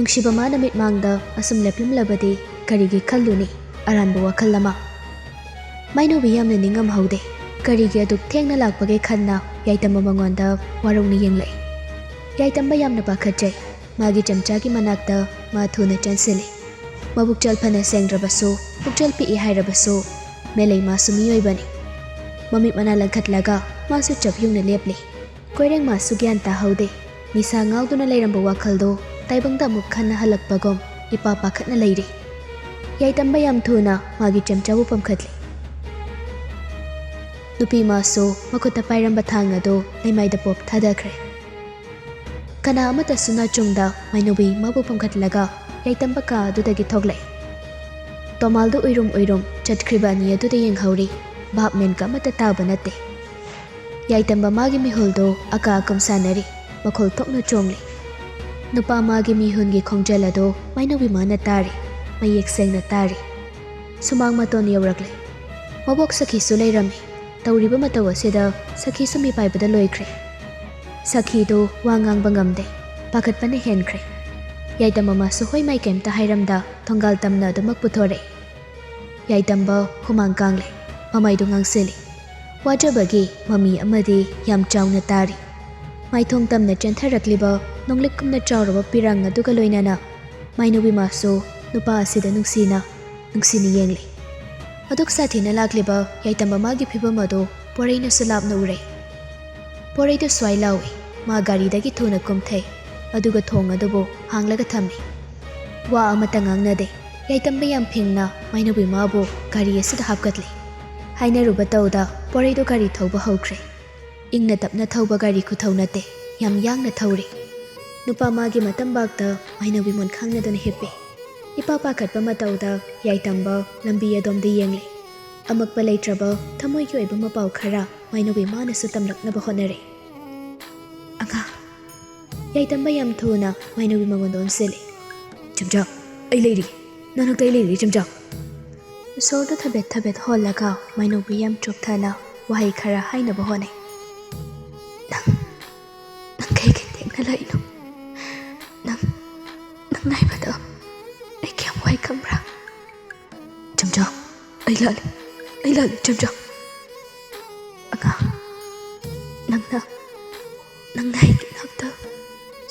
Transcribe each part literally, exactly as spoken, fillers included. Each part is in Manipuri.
ꯅꯨꯡꯁꯤꯕ ꯃꯥꯅ ꯃꯤꯠꯃꯥꯡꯗ ꯑꯁꯨꯝ ꯂꯦꯞꯂꯝꯂꯕꯗꯤ ꯀꯔꯤꯒꯤ ꯈꯜꯂꯨꯅꯤ ꯑꯔꯥꯟꯕ ꯋꯥꯈꯜ ꯑꯃ? ꯃꯥꯏꯅꯧꯕꯤ ꯌꯥꯝꯅ ꯅꯤꯡꯉꯝꯍꯧꯗꯦ꯫ ꯀꯔꯤꯒꯤ ꯑꯗꯨꯛ ꯊꯦꯡꯅ ꯂꯥꯛꯄꯒꯦ ꯈꯟꯅ ꯌꯥꯏꯇꯝꯕ ꯃꯉꯣꯟꯗ ꯋꯥꯔꯧꯅ ꯌꯦꯡꯂꯛꯏ꯫ ꯌꯥꯏꯇꯝꯕ ꯌꯥꯝꯅ ꯄꯥꯈꯠꯆꯩ꯫ ꯃꯥꯒꯤ ꯆꯝꯆꯥꯒꯤ ꯃꯅꯥꯛꯇ ꯃꯥ ꯊꯨꯅ ꯆꯪꯁꯤꯜꯂꯤ꯫ ꯃꯕꯨꯛꯆꯦꯜ ꯐꯅ ꯁꯦꯡꯗ꯭ꯔꯕꯁꯨ, ꯄꯨꯛꯆꯦꯜ ꯄꯤꯛꯏ ꯍꯥꯏꯔꯕꯁꯨ, ꯃꯦꯂꯩ ꯃꯥꯁꯨ ꯃꯤꯑꯣꯏꯕꯅꯤ꯫ ꯃꯃꯤꯠ ꯃꯅꯥ ꯂꯪꯈꯠꯂꯒ ꯃꯥꯁꯨ ꯆꯞ ꯌꯨꯡꯅ ꯂꯦꯞꯂꯤ꯫ ꯀꯣꯏꯔꯦꯡ ꯃꯥꯁꯨ ꯒ꯭ꯌꯥꯟ ꯇꯥꯍꯧꯗꯦ꯫ ꯅꯤꯁꯥ ꯉꯥꯎꯗꯨꯅ ꯂꯩꯔꯝꯕ ꯋꯥꯈꯜꯗꯣ ꯇꯥꯏꯕꯪꯗ ꯑꯃꯨꯛ ꯈꯟꯅ ꯍꯜꯂꯛꯄꯒꯨꯝ ꯏꯄꯥ ꯄꯥꯈꯠꯅ ꯂꯩꯔꯤ꯫ ꯌꯥꯏꯇꯝꯕ ꯌꯥꯝ ꯊꯨꯅ ꯃꯥꯒꯤ ꯆꯝꯆꯥꯕꯨ ꯄꯝꯈꯠꯂꯤ꯫ ꯅꯨꯄꯤ ꯃꯥꯁꯨ ꯃꯈꯨꯠꯇ ꯄꯥꯏꯔꯝꯕ ꯊꯥꯡ ꯑꯗꯨ ꯂꯩꯃꯥꯏꯗ ꯄꯣꯞ ꯊꯥꯗꯈ꯭ꯔꯦ꯫ ꯀꯅꯥ ꯑꯃꯠꯇꯁꯨ ꯅꯥꯆꯣꯡꯗ ꯃꯥꯏꯅꯧꯕꯤ ꯃꯥꯕꯨ ꯄꯝꯈꯠꯂꯒ ꯌꯥꯏꯇꯝꯕ ꯀꯥ ꯑꯗꯨꯗꯒꯤ ꯊꯣꯛꯂꯛꯏ꯫ ꯇꯣꯃꯥꯜꯗꯨ ꯎꯏꯔꯨꯝ ꯎꯏꯔꯨꯝ ꯆꯠꯈ꯭ꯔꯤꯕ ꯑꯅꯤ ꯑꯗꯨꯗ ꯌꯦꯡꯍꯧꯔꯤ꯫ ꯚꯥꯞ ꯃꯦꯟꯒ ꯑꯃꯠꯇ ꯇꯥꯕ ꯅꯠꯇꯦ꯫ ꯌꯥꯏꯇꯝꯕ ꯃꯥꯒꯤ ꯃꯤꯍꯨꯜꯗꯨ ꯑꯀꯥ ꯑꯀꯨꯝ ꯁꯥꯟꯅꯔꯤ꯫ ꯃꯈꯣꯜ ꯊꯣꯛꯅ ꯆꯣꯡꯂꯤ꯫ ꯅꯨꯄꯥ ꯃꯥꯒꯤ ꯃꯤꯍꯨꯟꯒꯤ ꯈꯣꯡꯖꯦꯜ ꯑꯗꯨ ꯃꯥꯏꯅꯧꯕꯤ ꯃꯥꯅ ꯇꯥꯔꯤ꯫ ꯃꯌꯦꯛ ꯁꯦꯡꯅ ꯇꯥꯔꯤ꯫ ꯁꯨꯃꯥꯡ ꯃꯇꯣꯟ ꯌꯧꯔꯛꯂꯦ꯫ ꯃꯕꯣꯛ ꯁꯈꯤꯁꯨ ꯂꯩꯔꯝꯃꯤ꯫ ꯇꯧꯔꯤꯕ ꯃꯇꯧ ꯑꯁꯤꯗ ꯁꯈꯤꯁꯨ ꯃꯤꯄꯥꯏꯕꯗ ꯂꯣꯏꯈ꯭ꯔꯦ꯫ ꯁꯈꯤꯗꯨ ꯋꯥ ꯉꯥꯡꯕ ꯉꯝꯗꯦ꯫ ꯄꯥꯈꯠꯄꯅ ꯍꯦꯟꯈ꯭ꯔꯦ꯫ ꯌꯥꯏꯇꯝꯕ ꯃꯥꯁꯨ ꯍꯣꯏ ꯃꯥꯏ ꯀꯩꯝꯇ ꯍꯥꯏꯔꯝꯗ ꯊꯣꯡꯒꯥꯜ ꯇꯝꯅ ꯑꯗꯨꯃꯛ ꯄꯨꯊꯣꯔꯛꯏ꯫ ꯌꯥꯏꯇꯝꯕ ꯍꯨꯃꯥꯡ ꯀꯥꯡꯂꯦ꯫ ꯃꯃꯥꯏꯗꯨ ꯉꯥꯡꯁꯤꯜꯂꯤ꯫ ꯋꯥꯖꯕꯒꯤ ꯃꯃꯤ ꯑꯃꯗꯤ ꯌꯥꯝ ꯆꯥꯎꯅ ꯇꯥꯔꯤ꯫ ꯃꯥꯏꯊꯣꯡ ꯇꯝꯅ ꯆꯦꯟꯊꯔꯛꯂꯤꯕ ꯅꯣꯡꯂꯤꯛ ꯀꯨꯝꯅ ꯆꯥꯎꯔꯕ ꯄꯤꯔꯥꯡ ꯑꯗꯨꯒ ꯂꯣꯏꯅꯅ ꯃꯥꯏꯅꯧꯕꯤ ꯃꯥꯁꯨ ꯅꯨꯄꯥ ꯑꯁꯤꯗ ꯅꯨꯡꯁꯤꯅ, ꯅꯨꯡꯁꯤꯅ ꯌꯦꯡꯂꯤ꯫ ꯑꯗꯨꯛ ꯁꯥꯊꯤꯅ ꯂꯥꯛꯂꯤꯕ ꯌꯥꯏꯇꯝꯕ ꯃꯥꯒꯤ ꯐꯤꯕꯝ ꯑꯗꯨ ꯄꯣꯔꯩꯅꯁꯨ ꯂꯥꯞꯅ ꯎꯔꯦ꯫ ꯄꯣꯔꯩꯗꯨ ꯁ꯭ꯋꯥꯏ ꯂꯥꯎꯏ꯫ ꯃꯥ ꯒꯥꯔꯤꯗꯒꯤ ꯊꯨꯅ ꯀꯨꯝꯊꯩ꯫ ꯑꯗꯨꯒ ꯊꯣꯡ ꯑꯗꯨꯕꯨ ꯍꯥꯡꯂꯒ ꯊꯝꯃꯤ꯫ ꯋꯥ ꯑꯃꯠꯇ ꯉꯥꯡꯅꯗꯦ꯫ ꯌꯥꯏꯇꯝꯕ ꯌꯥꯝ ꯐꯤꯡꯅ ꯃꯥꯏꯅꯧꯕꯤ ꯃꯥꯕꯨ ꯒꯥꯔꯤ ꯑꯁꯤꯗ ꯍꯥꯞꯀꯠꯂꯤ꯫ ꯍꯥꯏꯅꯔꯨꯕ ꯇꯧꯗ ꯄꯣꯔꯩꯗꯨ ꯒꯥꯔꯤ ꯊꯧꯕ ꯍꯧꯈ꯭ꯔꯦ꯫ ꯏꯪꯅ ꯇꯞꯅ ꯊꯧꯕ ꯒꯥꯔꯤ ꯈꯨꯊꯧ ꯅꯠꯇꯦ, ꯌꯥꯝ ꯌꯥꯡꯅ ꯊꯧꯔꯤ꯫ ꯅꯨꯄꯥ ꯃꯥꯒꯤ ꯃꯇꯝꯕꯥꯛꯇ ꯃꯥꯏꯅꯧꯕꯤ ꯃꯣꯟ ꯈꯥꯡꯅꯗꯨꯅ ꯍꯤꯞꯄꯤ꯫ ꯏꯄꯥ ꯄꯥꯈꯠꯄ ꯃꯇꯧꯗ ꯌꯥꯏꯇꯝꯕ ꯂꯝꯕꯤ ꯑꯗꯣꯝꯗ ꯌꯦꯡꯂꯤ꯫ ꯑꯃꯛꯄ ꯂꯩꯇ꯭ꯔꯕ ꯊꯃꯣꯏꯒꯤ ꯑꯣꯏꯕ ꯃꯄꯥꯎ ꯈꯔ ꯃꯥꯏꯅꯧꯕꯤ ꯃꯥꯅꯁꯨ ꯇꯝꯂꯛꯅꯕ ꯍꯣꯠꯅꯔꯤ꯫ "ꯑꯉꯥꯡ!" ꯌꯥꯏꯇꯝꯕ ꯌꯥꯝ ꯊꯨꯅ ꯃꯥꯏꯅꯧꯕꯤ ꯃꯉꯣꯟꯗ ꯑꯣꯟꯁꯤꯜꯂꯤ꯫ "ꯆꯝꯆꯥ, ꯑꯩ ꯂꯩꯔꯤ꯫ ꯅꯅꯥꯛꯇ ꯑꯩ ꯂꯩꯔꯤ, ꯆꯝꯆꯥ!" ꯁꯣꯔꯗꯨ ꯊꯕꯦꯠ ꯊꯕꯦꯠ ꯍꯣꯜꯂꯒ ꯃꯥꯏꯅꯧꯕꯤ ꯌꯥꯝ ꯆꯣꯛꯊꯅ ꯋꯥꯍꯩ ꯈꯔ ꯍꯥꯏꯅꯕ ꯍꯣꯠꯅꯩ꯫ "ꯅꯪ, ꯅꯪ ꯀꯩꯒꯤ ꯊꯦꯡꯅ ꯂꯥꯛꯏꯅꯣ? ꯅꯪ, ꯅꯪ ꯑꯩ ꯂꯥꯜꯂꯦ, ꯑꯩ ꯂꯥꯜꯂꯦ, ꯏꯆꯝꯆꯥ꯫ ꯑꯉꯥꯡ, ꯅꯪꯅ, ꯅꯪꯅ ꯑꯩꯒꯤ ꯏꯅꯥꯛꯇ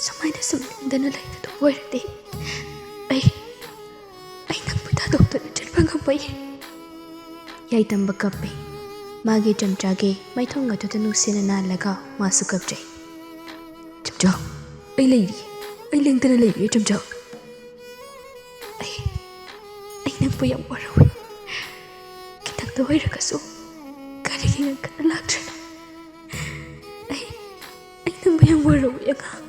ꯁꯨꯃꯥꯏꯅ ꯁꯨꯝ ꯂꯦꯡꯗꯅ ꯂꯩꯒꯗꯕ ꯑꯣꯏꯔꯗꯤ ꯑꯩ, ꯑꯩ ꯅꯪꯕꯨ ꯊꯥꯗꯣꯛꯇꯨꯅ ꯆꯠꯄ ꯉꯝꯃꯣꯏꯌꯦ꯫ ꯌꯥꯏꯇꯝꯕ ꯀꯞꯄꯦ꯫ ꯃꯥꯒꯤ ꯏꯆꯝꯆꯥꯒꯤ ꯃꯥꯏꯊꯣꯡ ꯑꯗꯨꯗ ꯅꯨꯡꯁꯤꯅ ꯅꯥꯜꯂꯒ ꯃꯥꯁꯨ ꯀꯞꯆꯩ꯫ "ꯏꯆꯝꯆꯥ, ꯑꯩ ꯂꯩꯔꯤ, ꯑꯩ ꯂꯦꯡꯗꯅ ꯂꯩꯔꯤ, ꯏꯆꯝꯆꯥ꯫ ꯑꯩ, ꯑꯩ ꯅꯪꯕꯨ ꯌꯥꯝ ꯋꯥꯔꯧꯏ꯫ ꯈꯤꯇꯪꯗ ꯑꯣꯏꯔꯒꯁꯨ ꯀꯔꯤꯒꯤ ꯉꯟꯈꯠꯅ ꯂꯥꯛꯇ꯭ꯔꯤꯅꯣ? ꯑꯩ, ꯑꯩ ꯅꯪꯕꯨ ꯌꯥꯝ ꯋꯥꯔꯧꯏ, ꯑꯉꯥꯡ꯫"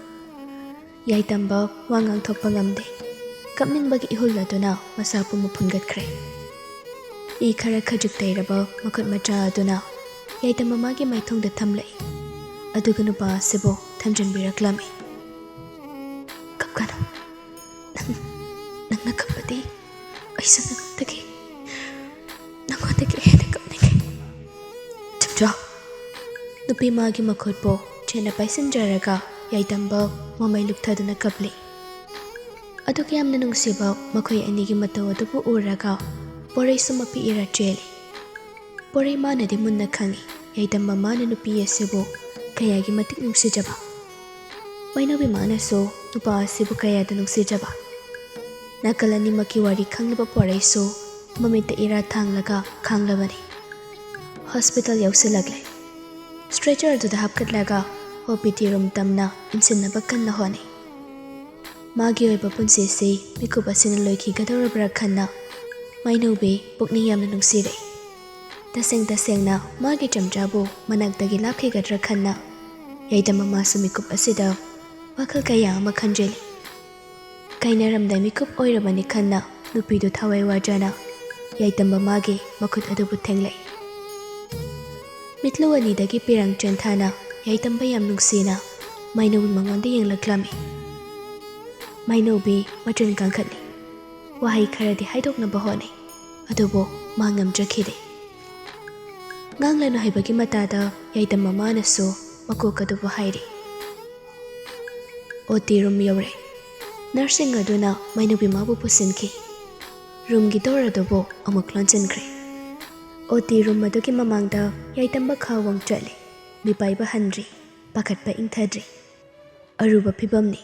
ꯌꯥꯏꯇꯝꯕ ꯋꯥ ꯉꯥꯡꯊꯣꯛꯄ ꯉꯝꯗꯦ꯫ ꯀꯞꯅꯤꯡꯕꯒꯤ ꯏꯍꯨꯜ ꯑꯗꯨꯅ ꯃꯁꯥ ꯄꯨꯝꯕ ꯐꯨꯟꯒꯠꯈ꯭ꯔꯦ꯫ ꯏ ꯈꯔ ꯈꯖꯤꯛ ꯇꯩꯔꯕ ꯃꯈꯨꯠ ꯃꯆꯥ ꯑꯗꯨꯅ ꯌꯥꯏꯇꯝꯕ ꯃꯥꯒꯤ ꯃꯥꯏꯊꯣꯡꯗ ꯊꯝꯂꯛꯏ꯫ ꯑꯗꯨꯒ ꯅꯨꯄꯥ ꯑꯁꯤꯕꯨ ꯊꯝꯖꯤꯟꯕꯤꯔꯛꯂꯝꯃꯤ꯫ "ꯀꯞꯀꯅꯨ꯫ ꯅꯪ, ꯅꯪꯅ ꯀꯞꯄꯗꯤ ꯑꯩꯁꯨ ꯅꯉꯣꯟꯗꯒꯤ, ꯅꯉꯣꯟꯗꯒꯤ ꯍꯦꯟꯅ ꯀꯞꯅꯤꯡꯉꯤ, ꯏꯆꯝꯆꯥ꯫" ꯅꯨꯄꯤ ꯃꯥꯒꯤ ꯃꯈꯨꯠꯄꯨ ꯆꯦꯠꯅ ꯄꯥꯏꯁꯤꯟꯖꯔꯒ ꯌꯥꯏꯇꯝꯕ ꯃꯃꯩ ꯂꯨꯞꯊꯗꯨꯅ ꯀꯞꯂꯤ꯫ ꯑꯗꯨꯛ ꯌꯥꯝꯅ ꯅꯨꯡꯁꯤꯕ ꯃꯈꯣꯏ ꯑꯅꯤꯒꯤ ꯃꯇꯧ ꯑꯗꯨꯕꯨ ꯎꯔꯒ ꯄꯣꯔꯩꯁꯨ ꯃꯄꯤ ꯏꯔꯥ ꯆꯦꯜꯂꯤ꯫ ꯄꯣꯔꯩ ꯃꯥꯅꯗꯤ ꯃꯨꯟꯅ ꯈꯪꯏ, ꯌꯥꯏꯇꯝꯕ ꯃꯥꯅ ꯅꯨꯄꯤ ꯑꯁꯤꯕꯨ ꯀꯌꯥꯒꯤ ꯃꯇꯤꯛ ꯅꯨꯡꯁꯤꯖꯕ꯫ ꯃꯩꯅꯧꯕꯤ ꯃꯥꯅꯁꯨ ꯅꯨꯄꯥ ꯑꯁꯤꯕꯨ ꯀꯌꯥꯗ ꯅꯨꯡꯁꯤꯖꯕ꯫ ꯅꯥꯀꯜ ꯑꯅꯤꯃꯛꯀꯤ ꯋꯥꯔꯤ ꯈꯪꯂꯕ ꯄꯣꯔꯩꯁꯨ ꯃꯃꯤꯠꯇ ꯏꯔꯥ ꯊꯥꯡꯂꯒ ꯈꯥꯡꯂꯕꯅꯤ꯫ ꯍꯣꯁꯄꯤꯇꯥꯜ ꯌꯧꯁꯤꯜꯂꯛꯂꯦ꯫ ꯁ꯭ꯇ꯭ꯔꯦꯆꯔ ꯑꯗꯨꯗ ꯍꯥꯞꯀꯠꯂꯒ ꯑꯣ ꯄꯤ ꯗꯤ ꯔꯨꯝ ꯇꯝꯅ ꯏꯟꯁꯤꯟꯅꯕ ꯀꯟꯅ ꯍꯣꯠꯅꯩ꯫ ꯃꯥꯒꯤ ꯑꯣꯏꯕ ꯄꯨꯟꯁꯤꯁꯤ ꯃꯤꯀꯨꯞ ꯑꯁꯤꯅ ꯂꯣꯏꯈꯤꯒꯗꯧꯔꯕ꯭ꯔꯥ ꯈꯟꯅ ꯃꯩꯅꯧꯕꯤ ꯄꯨꯛꯅꯤꯡ ꯌꯥꯝꯅ ꯅꯨꯡꯁꯤꯔꯦ꯫ ꯇꯁꯦꯡ ꯇꯁꯦꯡꯅ ꯃꯥꯒꯤ ꯆꯝꯆꯥꯕꯨ ꯃꯅꯥꯛꯇꯒꯤ ꯂꯥꯞꯈꯤꯒꯗ꯭ꯔꯥ ꯈꯟꯅ ꯌꯥꯏꯇꯝꯕ ꯃꯥꯁꯨ ꯃꯤꯀꯨꯞ ꯑꯁꯤꯗ ꯋꯥꯈꯜ ꯀꯌꯥ ꯑꯃ ꯈꯟꯖꯤꯜꯂꯤ꯫ ꯀꯥꯏꯅꯔꯝꯗꯥꯏ ꯃꯤꯀꯨꯞ ꯑꯣꯏꯔꯕꯅꯤ ꯈꯟꯅ ꯅꯨꯄꯤꯗꯨ ꯊꯋꯥꯏ ꯋꯥꯖꯅ ꯌꯥꯏꯇꯝꯕ ꯃꯥꯒꯤ ꯃꯈꯨꯠ ꯑꯗꯨꯕꯨ ꯊꯦꯡꯂꯛꯏ꯫ ꯃꯤꯠꯂꯨ ꯑꯅꯤꯗꯒꯤ ꯄꯤꯔꯥꯡ ꯆꯦꯟꯊꯥꯅ ꯌꯥꯏꯇꯝꯕ ꯌꯥꯝ ꯅꯨꯡꯁꯤꯅ ꯃꯩꯅꯧꯕꯤ ꯃꯉꯣꯟꯗ ꯌꯦꯡꯂꯛꯂꯝꯃꯤ꯫ ꯃꯩꯅꯧꯕꯤ ꯃꯆꯤꯟ ꯀꯟꯈꯠꯂꯤ꯫ ꯋꯥꯍꯩ ꯈꯔꯗꯤ ꯍꯥꯏꯗꯣꯛꯅꯕ ꯍꯣꯠꯅꯩ, ꯑꯗꯨꯕꯨ ꯃꯥ ꯉꯝꯖꯈꯤꯗꯦ꯫ ꯉꯥꯡꯂꯅꯨ ꯍꯥꯏꯕꯒꯤ ꯃꯇꯥꯗ ꯌꯥꯏꯇꯝꯕ ꯃꯥꯅꯁꯨ ꯃꯀꯣꯛ ꯑꯗꯨꯕꯨ ꯍꯥꯏꯔꯤ꯫ ꯑꯣ ꯇꯤ ꯔꯨꯝ ꯌꯧꯔꯦ꯫ ꯅꯔꯁꯁꯤꯡ ꯑꯗꯨꯅ ꯃꯩꯅꯧꯕꯤ ꯃꯥꯕꯨ ꯄꯨꯁꯤꯟꯈꯤ꯫ ꯔꯨꯝꯒꯤ ꯗꯣꯔ ꯑꯗꯨꯕꯨ ꯑꯃꯨꯛ ꯂꯣꯟꯁꯤꯟꯈ꯭ꯔꯦ꯫ ꯑꯣ ꯇꯤ ꯔꯨꯝ ꯑꯗꯨꯒꯤ ꯃꯃꯥꯡꯗ ꯌꯥꯏꯇꯝꯕ ꯈꯥ ꯋꯥꯡ ꯆꯠꯂꯤ꯫ ꯃꯤꯄꯥꯏꯕ ꯍꯟꯗ꯭ꯔꯤ꯫ ꯄꯥꯈꯠꯄ ꯏꯪꯊꯗ꯭ꯔꯤ꯫ ꯑꯔꯨꯕ ꯐꯤꯕꯝꯅꯤ꯫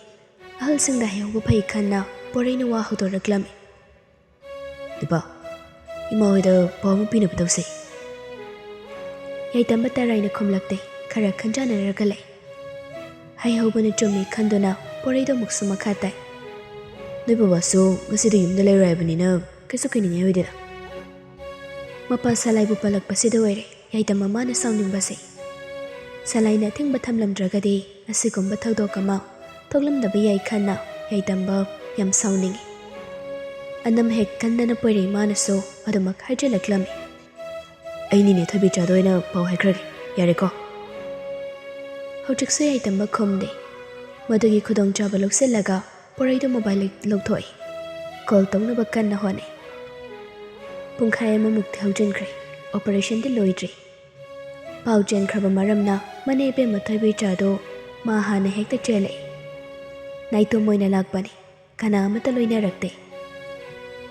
ꯑꯍꯜꯁꯤꯡꯗ ꯍꯥꯏꯍꯧꯕ ꯐꯩ ꯈꯟꯅ ꯄꯣꯔꯩꯅ ꯋꯥ ꯍꯧꯗꯣꯔꯛꯂꯝꯃꯤ꯫ "ꯏꯄꯥ, ꯏꯃꯥ ꯍꯣꯏꯗ ꯄꯥꯎ ꯑꯃ ꯄꯤꯅꯕ ꯇꯧꯁꯦ꯫" ꯌꯥꯏꯇꯝꯕ ꯇꯔꯥꯏꯅ ꯈꯨꯝꯂꯛꯇꯦ꯫ ꯈꯔ ꯈꯟꯖꯥꯟꯅꯔꯒ ꯂꯩ꯫ ꯍꯥꯏꯍꯧꯕꯅ ꯆꯨꯝꯃꯤ ꯈꯟꯗꯨꯅ ꯄꯣꯔꯩꯗꯣ ꯑꯃꯨꯛꯁꯨ ꯃꯈꯥ ꯇꯥꯏ꯫ "ꯅꯣꯏ ꯕꯕꯥꯁꯨ ꯉꯁꯤꯗꯤ ꯌꯨꯝꯗ ꯂꯩꯔꯣꯏ ꯍꯥꯏꯕꯅꯤꯅ ꯀꯩꯁꯨ ꯀꯤꯅꯤꯡꯉꯥꯏ ꯑꯣꯏꯗꯦꯗ꯫" ꯃꯄꯥ ꯁꯂꯥꯏꯕꯨ ꯄꯜꯂꯛꯄꯁꯤꯗ ꯑꯣꯏꯔꯦ ꯌꯥꯏꯇꯝꯕ ꯃꯥꯅ ꯁꯥꯎꯅꯤꯡꯕꯁꯦ꯫ ꯁꯂꯥꯏꯅ ꯑꯊꯤꯡꯕ ꯊꯝꯂꯝꯗ꯭ꯔꯒꯗꯤ ꯑꯁꯤꯒꯨꯝꯕ ꯊꯧꯗꯣꯛ ꯑꯃ ꯊꯣꯛꯂꯝꯗꯕ ꯌꯥꯏ ꯈꯟꯅ ꯌꯥꯏꯇꯝꯕ ꯌꯥꯝ ꯁꯥꯎꯅꯤꯡꯉꯤ꯫ ꯑꯅꯝ ꯍꯦꯛ ꯀꯟꯗꯅ ꯄꯣꯏꯔꯩ ꯃꯥꯅꯁꯨ ꯑꯗꯨꯃꯛ ꯍꯥꯏꯖꯤꯜꯂꯛꯂꯝꯃꯤ꯫ "ꯑꯩꯅꯤꯅꯦ ꯊꯣꯏꯕꯤꯆꯥꯗ ꯑꯣꯏꯅ ꯄꯥꯎ ꯍꯥꯏꯈ꯭ꯔꯒꯦ, ꯌꯥꯔꯦꯀꯣ?" ꯍꯧꯖꯤꯛꯁꯨ ꯌꯥꯏꯇꯝꯕ ꯈꯨꯝꯗꯦ꯫ ꯃꯗꯨꯒꯤ ꯈꯨꯗꯣꯡꯆꯥꯕ ꯂꯧꯁꯤꯜꯂꯒ ꯄꯣꯔꯩꯗꯨ ꯃꯣꯕꯥꯏꯜ ꯂꯧꯊꯣꯛꯏ꯫ ꯀꯣꯜ ꯇꯧꯅꯕ ꯀꯟꯅ ꯍꯣꯠꯅꯩ꯫ ꯄꯨꯡꯈꯥꯏ ꯑꯃꯃꯨꯛꯇꯤ ꯍꯧꯖꯤꯟꯈ꯭ꯔꯦ꯫ ꯑꯣꯄꯔꯦꯁꯟꯗꯤ ꯂꯣꯏꯗ꯭ꯔꯤ꯫ ꯄꯥꯎ ꯆꯦꯟꯈ꯭ꯔꯕ ꯃꯔꯝꯅ ꯃꯅꯦ ꯏꯕꯦꯝꯃ ꯊꯣꯏꯕꯤꯆꯥꯗꯨ ꯃꯥ ꯍꯥꯟꯅ ꯍꯦꯛꯇ ꯆꯦꯜꯂꯛꯏ꯫ ꯅꯥꯏꯇꯣꯝ ꯑꯣꯏꯅ ꯂꯥꯛꯄꯅꯤ꯫ ꯀꯅꯥ ꯑꯃꯠꯇ ꯂꯣꯏꯅꯔꯛꯇꯦ꯫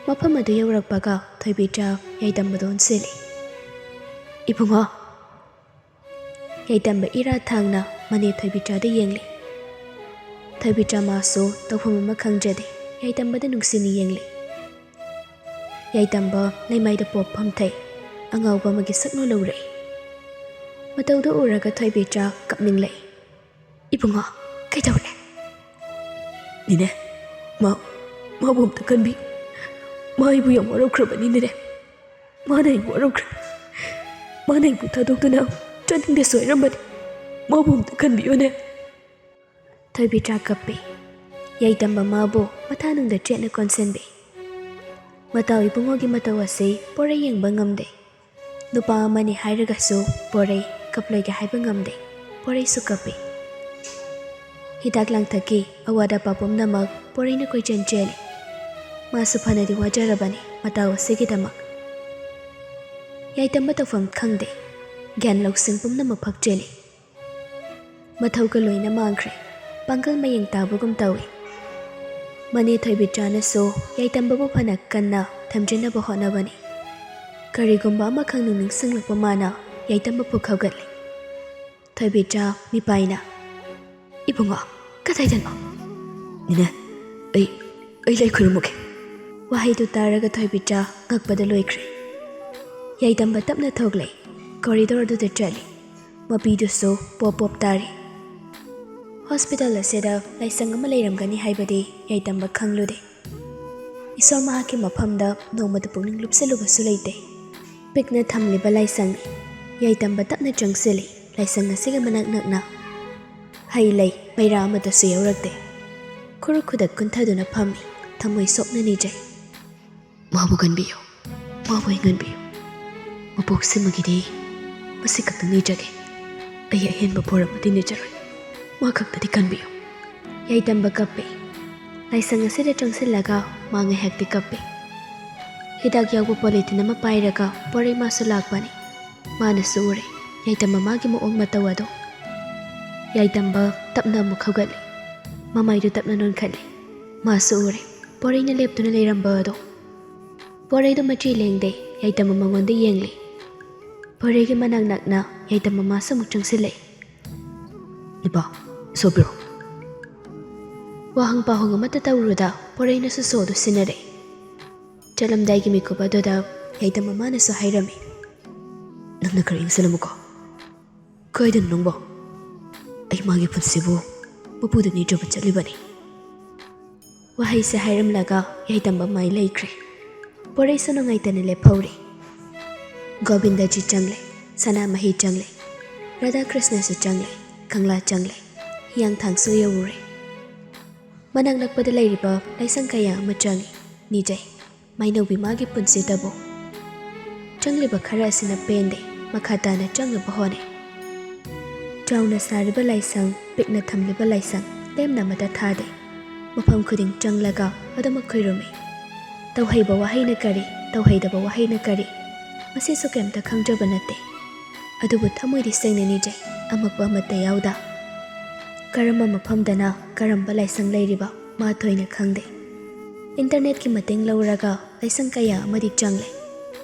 ꯃꯐꯝ ꯑꯗꯨ ꯌꯧꯔꯛꯄꯒ ꯊꯣꯏꯕꯤꯆꯥ ꯌꯥꯏꯇꯝꯕꯗ ꯑꯣꯟꯁꯤꯜꯂꯤ꯫ "ꯏꯕꯨꯡꯉꯣ!" ꯌꯥꯏꯇꯝꯕ ꯏꯔꯥ ꯊꯥꯡꯅ ꯃꯅꯦ ꯊꯣꯏꯕꯤꯆꯥꯗ ꯌꯦꯡꯂꯤ꯫ ꯊꯣꯏꯕꯤꯆꯥ ꯃꯥꯁꯨ ꯇꯧꯐꯝ ꯑꯃ ꯈꯪꯖꯗꯦ, ꯌꯥꯏꯇꯝꯕꯗ ꯅꯨꯡꯁꯤꯅ ꯌꯦꯡꯂꯤ꯫ ꯌꯥꯏꯇꯝꯕ ꯂꯩꯃꯥꯏꯗ ꯄꯣꯞ ꯐꯝꯊꯩ꯫ ꯑꯉꯥꯎꯕ ꯑꯃꯒꯤ ꯁꯛꯅꯣ ꯂꯧꯔꯛꯏ꯫ ꯃꯇꯧꯗꯨ ꯎꯔꯒ ꯊꯣꯏꯕꯤꯆꯥ ꯀꯞꯅꯤꯡꯂꯛꯏ꯫ "ꯏꯕꯨꯡꯉꯣ, ꯀꯩꯗꯧꯔꯦ?" "ꯅꯤꯅꯦ, ꯃꯥ, ꯃꯥꯕꯨ ꯑꯝꯇ ꯀꯟꯕꯤ꯫ ꯃꯥ ꯑꯩꯕꯨ ꯌꯥꯝ ꯋꯥꯔꯧꯈ꯭ꯔꯕꯅꯤ ꯅꯤꯅꯦ꯫ ꯃꯥꯅ ꯑꯩꯕꯨ ꯋꯥꯔꯧꯈ꯭ꯔꯦ꯫ ꯃꯥꯅ ꯑꯩꯕꯨ ꯊꯥꯗꯣꯛꯇꯨꯅ ꯆꯠꯅꯤꯡꯗꯦꯁꯨ ꯍꯥꯏꯔꯝꯕꯅꯤ꯫ ꯃꯥꯕꯨ ꯑꯝꯇ ꯀꯟꯕꯤꯌꯨꯅꯦ꯫" ꯊꯣꯏꯕꯤꯆꯥ ꯀꯞꯄꯤ꯫ ꯌꯥꯏꯇꯝꯕ ꯃꯥꯕꯨ ꯃꯊꯥꯅꯨꯡꯗ ꯆꯦꯠꯅ ꯀꯣꯟꯁꯤꯟꯕꯤ꯫ ꯃꯇꯥꯎ ꯏꯕꯨꯡꯉꯣꯒꯤ ꯃꯇꯧ ꯑꯁꯤ ꯄꯣꯔꯩ ꯌꯦꯡꯕ ꯉꯝꯗꯦ꯫ ꯅꯨꯄꯥ ꯑꯃꯅꯤ ꯍꯥꯏꯔꯒꯁꯨ ꯄꯣꯔꯩ ꯀꯞꯂꯣꯏꯒꯦ ꯍꯥꯏꯕ ꯉꯝꯗꯦ꯫ ꯄꯣꯔꯩꯁꯨ ꯀꯞꯄꯤ꯫ ꯍꯤꯗꯥꯛ ꯂꯥꯡꯊꯛꯀꯤ ꯑꯋꯥꯠ ꯑꯄꯥ ꯄꯨꯝꯅꯃꯛ ꯄꯣꯔꯩꯅ ꯀꯣꯏꯆꯦꯟ ꯆꯦꯜꯂꯤ꯫ ꯃꯥꯁꯨ ꯐꯅꯗꯤ ꯋꯥꯖꯔꯕꯅꯤ ꯃꯇꯥꯎ ꯑꯁꯤꯒꯤꯗꯃꯛ꯫ ꯌꯥꯏꯇꯝꯕ ꯇꯧꯐꯝ ꯈꯪꯗꯦ꯫ ꯒ꯭ꯌꯥꯟ ꯂꯧꯁꯤꯡ ꯄꯨꯝꯅꯃꯛ ꯐꯛꯆꯤꯜꯂꯤ꯫ ꯃꯊꯧꯒ ꯂꯣꯏꯅ ꯃꯥꯡꯈ꯭ꯔꯦ꯫ ꯄꯥꯡꯒꯜ ꯃꯌꯦꯡ ꯇꯥꯕꯒꯨꯝ ꯇꯧꯏ꯫ ꯃꯅꯦ ꯊꯣꯏꯕꯤꯆꯥꯅꯁꯨ ꯌꯥꯏꯇꯝꯕꯕꯨ ꯐꯅ ꯀꯟꯅ ꯊꯝꯖꯤꯟꯅꯕ ꯍꯣꯠꯅꯕꯅꯤ꯫ ꯀꯔꯤꯒꯨꯝꯕ ꯑꯃ ꯈꯪꯅꯤꯡ ꯅꯤꯡꯁꯤꯡꯂꯛꯄ ꯃꯥꯅ ꯌꯥꯏꯇꯝꯕ ꯐꯨꯛ ꯍꯧꯒꯠꯂꯤ꯫ ꯊꯣꯏꯕꯤꯆꯥ ꯃꯤꯄꯥꯏꯅ, "ꯏꯕꯨꯡꯉꯣ, ꯀꯗꯥꯏꯗꯅꯣ?" "ꯅꯦꯅꯦ, ꯑꯩ, ꯑꯩ ꯂꯥꯏ ꯈꯨꯔꯨꯝꯃꯨꯒꯦ꯫" ꯋꯥꯍꯩꯗꯨ ꯇꯥꯔꯒ ꯊꯣꯏꯕꯤꯆꯥ ꯉꯛꯄꯗ ꯂꯣꯏꯈ꯭ꯔꯦ꯫ ꯌꯥꯏꯇꯝꯕ ꯇꯞꯅ ꯊꯣꯛꯂꯛꯏ꯫ ꯀꯣꯔꯤꯗꯣꯔꯗꯨꯗ ꯆꯠꯂꯤ꯫ ꯃꯄꯤꯗꯨꯁꯨ ꯄꯣꯞ ꯄꯣꯞ ꯇꯥꯔꯤ꯫ ꯍꯣꯁꯄꯤꯇꯥꯜ ꯑꯁꯤꯗ ꯂꯥꯏꯁꯪ ꯑꯃ ꯂꯩꯔꯝꯒꯅꯤ ꯍꯥꯏꯕꯗꯤ ꯌꯥꯏꯇꯝꯕ ꯈꯪꯂꯨꯗꯦ꯫ ꯏꯁꯣꯔ ꯃꯍꯥꯛꯀꯤ ꯃꯐꯝꯗ ꯅꯣꯡꯃꯇ ꯄꯨꯛꯅꯤꯡ ꯂꯨꯞꯁꯤꯜꯂꯨꯕꯁꯨ ꯂꯩꯇꯦ꯫ ꯄꯤꯛꯅ ꯊꯝꯂꯤꯕ ꯂꯥꯏꯁꯪꯅꯤ꯫ ꯌꯥꯏꯇꯝꯕ ꯇꯞꯅ ꯆꯪꯁꯤꯜꯂꯤ꯫ ꯂꯥꯏꯁꯪ ꯑꯁꯤꯒ ꯃꯅꯥꯛ ꯅꯛꯅ ꯍꯩ ꯂꯩ, ꯃꯩꯔꯥ ꯑꯃꯠꯇꯁꯨ ꯌꯥꯎꯔꯛꯇꯦ꯫ ꯈꯨꯔꯨ ꯈꯨꯗꯛ ꯀꯨꯟꯊꯗꯨꯅ ꯐꯝꯃꯤ꯫ ꯊꯃꯣꯏ ꯁꯣꯛꯅ ꯅꯤꯖꯩ꯫ "ꯃꯥꯕꯨ ꯀꯟꯕꯤꯌꯨ, ꯃꯥꯕꯨ ꯍꯤꯡꯍꯟꯕꯤꯌꯨ꯫ ꯃꯄꯣꯛꯁꯤꯃꯒꯤꯗꯤ ꯃꯁꯤ ꯈꯛꯇꯪ ꯅꯤꯖꯒꯦ꯫ ꯑꯩ ꯑꯍꯦꯟꯕ ꯄꯣꯔ ꯑꯃꯗꯤ ꯅꯤꯖꯔꯣꯏ꯫ ꯃꯥ ꯈꯛꯇꯗꯤ ꯀꯟꯕꯤꯌꯨ꯫" ꯌꯥꯏꯇꯝꯕ ꯀꯞꯄꯤ꯫ ꯂꯥꯏꯁꯪ ꯑꯁꯤꯗ ꯆꯪꯁꯤꯜꯂꯒ ꯃꯥ ꯉꯥꯏꯍꯥꯛꯇꯤ ꯀꯞꯄꯤ꯫ ꯍꯤꯗꯥꯛ ꯌꯥꯎꯕ ꯄꯣꯂꯤꯊꯤꯟ ꯑꯃ ꯄꯥꯏꯔꯒ ꯄꯣꯔꯩ ꯃꯥꯁꯨ ꯂꯥꯛꯄꯅꯤ꯫ ꯃꯥꯅꯁꯨ ꯎꯔꯦ ꯌꯥꯏꯇꯝꯕ ꯃꯥꯒꯤ ꯃꯑꯣꯡ ꯃꯇꯧ ꯑꯗꯣ꯫ ꯌꯥꯏꯇꯝꯕ ꯇꯞꯅ ꯑꯃꯨꯛ ꯍꯧꯒꯠꯂꯤ꯫ ꯃꯃꯥꯏꯗꯨ ꯇꯞꯅ ꯅꯣꯟꯈꯠꯂꯤ꯫ ꯃꯥꯁꯨ ꯎꯔꯦ ꯄꯣꯔꯩꯅ ꯂꯦꯞꯇꯨꯅ ꯂꯩꯔꯝꯕ ꯑꯗꯣ꯫ ꯄꯣꯔꯩꯗꯨ ꯃꯆꯤ ꯂꯦꯡꯗꯦ꯫ ꯌꯥꯏꯇꯝꯕ ꯃꯉꯣꯟꯗ ꯌꯦꯡꯂꯤ꯫ ꯄꯣꯔꯩꯒꯤ ꯃꯅꯥꯛ ꯅꯛꯅ ꯌꯥꯏꯇꯝꯕ ꯃꯥꯁꯨ ꯑꯃꯨꯛ ꯆꯪꯁꯤꯜꯂꯛꯏ꯫ "ꯏꯄꯥ, ꯁꯣꯄꯤꯔꯣ꯫" ꯋꯥꯍꯪ ꯄꯥꯎꯍꯪ ꯑꯃꯠꯇ ꯇꯧꯔꯨꯗ ꯄꯣꯔꯩꯅꯁꯨ ꯁꯣꯗꯨ ꯁꯤꯟꯅꯔꯦ꯫ ꯆꯠꯂꯝꯗꯥꯏꯒꯤ ꯃꯤꯀꯨꯞ ꯑꯗꯨꯗ ꯌꯥꯏꯇꯝꯕ ꯃꯥꯅꯁꯨ ꯍꯥꯏꯔꯝꯃꯤ꯫ "ꯅꯪꯅ ꯈꯔ ꯌꯦꯡꯁꯤꯜꯂꯝꯃꯨꯀꯣ꯫ ꯀꯥꯏꯗꯅꯣ ꯅꯪꯕꯣ? ꯑꯩ ꯃꯥꯒꯤ ꯄꯨꯟꯁꯤꯕꯨ ꯃꯄꯨꯗ ꯅꯤꯖꯕ ꯆꯠꯂꯤꯕꯅꯤ꯫" ꯋꯥꯍꯩꯁꯦ ꯍꯥꯏꯔꯝꯂꯒ ꯌꯥꯏꯇꯝꯕ ꯃꯥꯏ ꯂꯩꯈ꯭ꯔꯦ꯫ ꯄꯣꯔꯩꯁꯨ ꯅꯨꯡꯉꯥꯏꯇꯅ ꯂꯦꯞꯍꯧꯔꯦ꯫ ꯒꯣꯕꯤꯟꯗꯖꯤ ꯆꯪꯂꯦ, ꯁꯅꯥꯃꯍꯤ ꯆꯪꯂꯦ, ꯔꯥꯙꯥ ꯀ꯭ꯔꯤꯁꯅꯁꯨ ꯆꯪꯂꯦ, ꯀꯪꯂꯥ ꯆꯪꯂꯦ, ꯍꯤꯌꯥꯡꯊꯥꯡꯁꯨ ꯌꯧꯔꯨꯔꯦ꯫ ꯃꯅꯥꯛ ꯅꯛꯄꯗ ꯂꯩꯔꯤꯕ ꯂꯥꯏꯁꯪ ꯀꯌꯥ ꯑꯃ ꯆꯪꯉꯤ, ꯅꯤꯖꯩ꯫ ꯃꯥꯏꯅꯧꯕꯤ ꯃꯥꯒꯤ ꯄꯨꯟꯁꯤꯗꯕꯨ꯫ ꯆꯪꯂꯤꯕ ꯈꯔ ꯑꯁꯤꯅ ꯄꯦꯟꯗꯦ, ꯃꯈꯥ ꯇꯥꯅ ꯆꯪꯅꯕ ꯍꯣꯠꯅꯩ꯫ ꯆꯥꯎꯅ ꯁꯥꯔꯤꯕ ꯂꯥꯏꯁꯪ, ꯄꯤꯛꯅ ꯊꯝꯂꯤꯕ ꯂꯥꯏꯁꯪ, ꯂꯦꯝꯅ ꯑꯃꯠꯇ ꯊꯥꯗꯦ꯫ ꯃꯐꯝ ꯈꯨꯗꯤꯡ ꯆꯪꯂꯒ ꯑꯗꯨꯃꯛ ꯈꯨꯔꯨꯝꯃꯤ꯫ ꯇꯧꯍꯩꯕ ꯋꯥꯍꯩꯅ ꯀꯔꯤ, ꯇꯧꯍꯩꯗꯕ ꯋꯥꯍꯩꯅ ꯀꯔꯤ, ꯃꯁꯤꯁꯨ ꯀꯩꯝꯇ ꯈꯪꯖꯕ ꯅꯠꯇꯦ꯫ ꯑꯗꯨꯕꯨ ꯊꯃꯣꯏꯗꯤ ꯁꯦꯡꯅ ꯅꯤꯖꯩ, ꯑꯃꯛꯄ ꯑꯃꯠꯇ ꯌꯥꯎꯗ꯫ ꯀꯔꯝꯕ ꯃꯐꯝꯗꯅ ꯀꯔꯝꯕ ꯂꯥꯏꯁꯪ ꯂꯩꯔꯤꯕ ꯃꯥ ꯊꯣꯏꯅ ꯈꯪꯗꯦ꯫ ꯏꯟꯇꯔꯅꯦꯠꯀꯤ ꯃꯇꯦꯡ ꯂꯧꯔꯒ ꯂꯥꯏꯁꯪ ꯀꯌꯥ ꯑꯃꯗꯤ ꯆꯪꯂꯦ꯫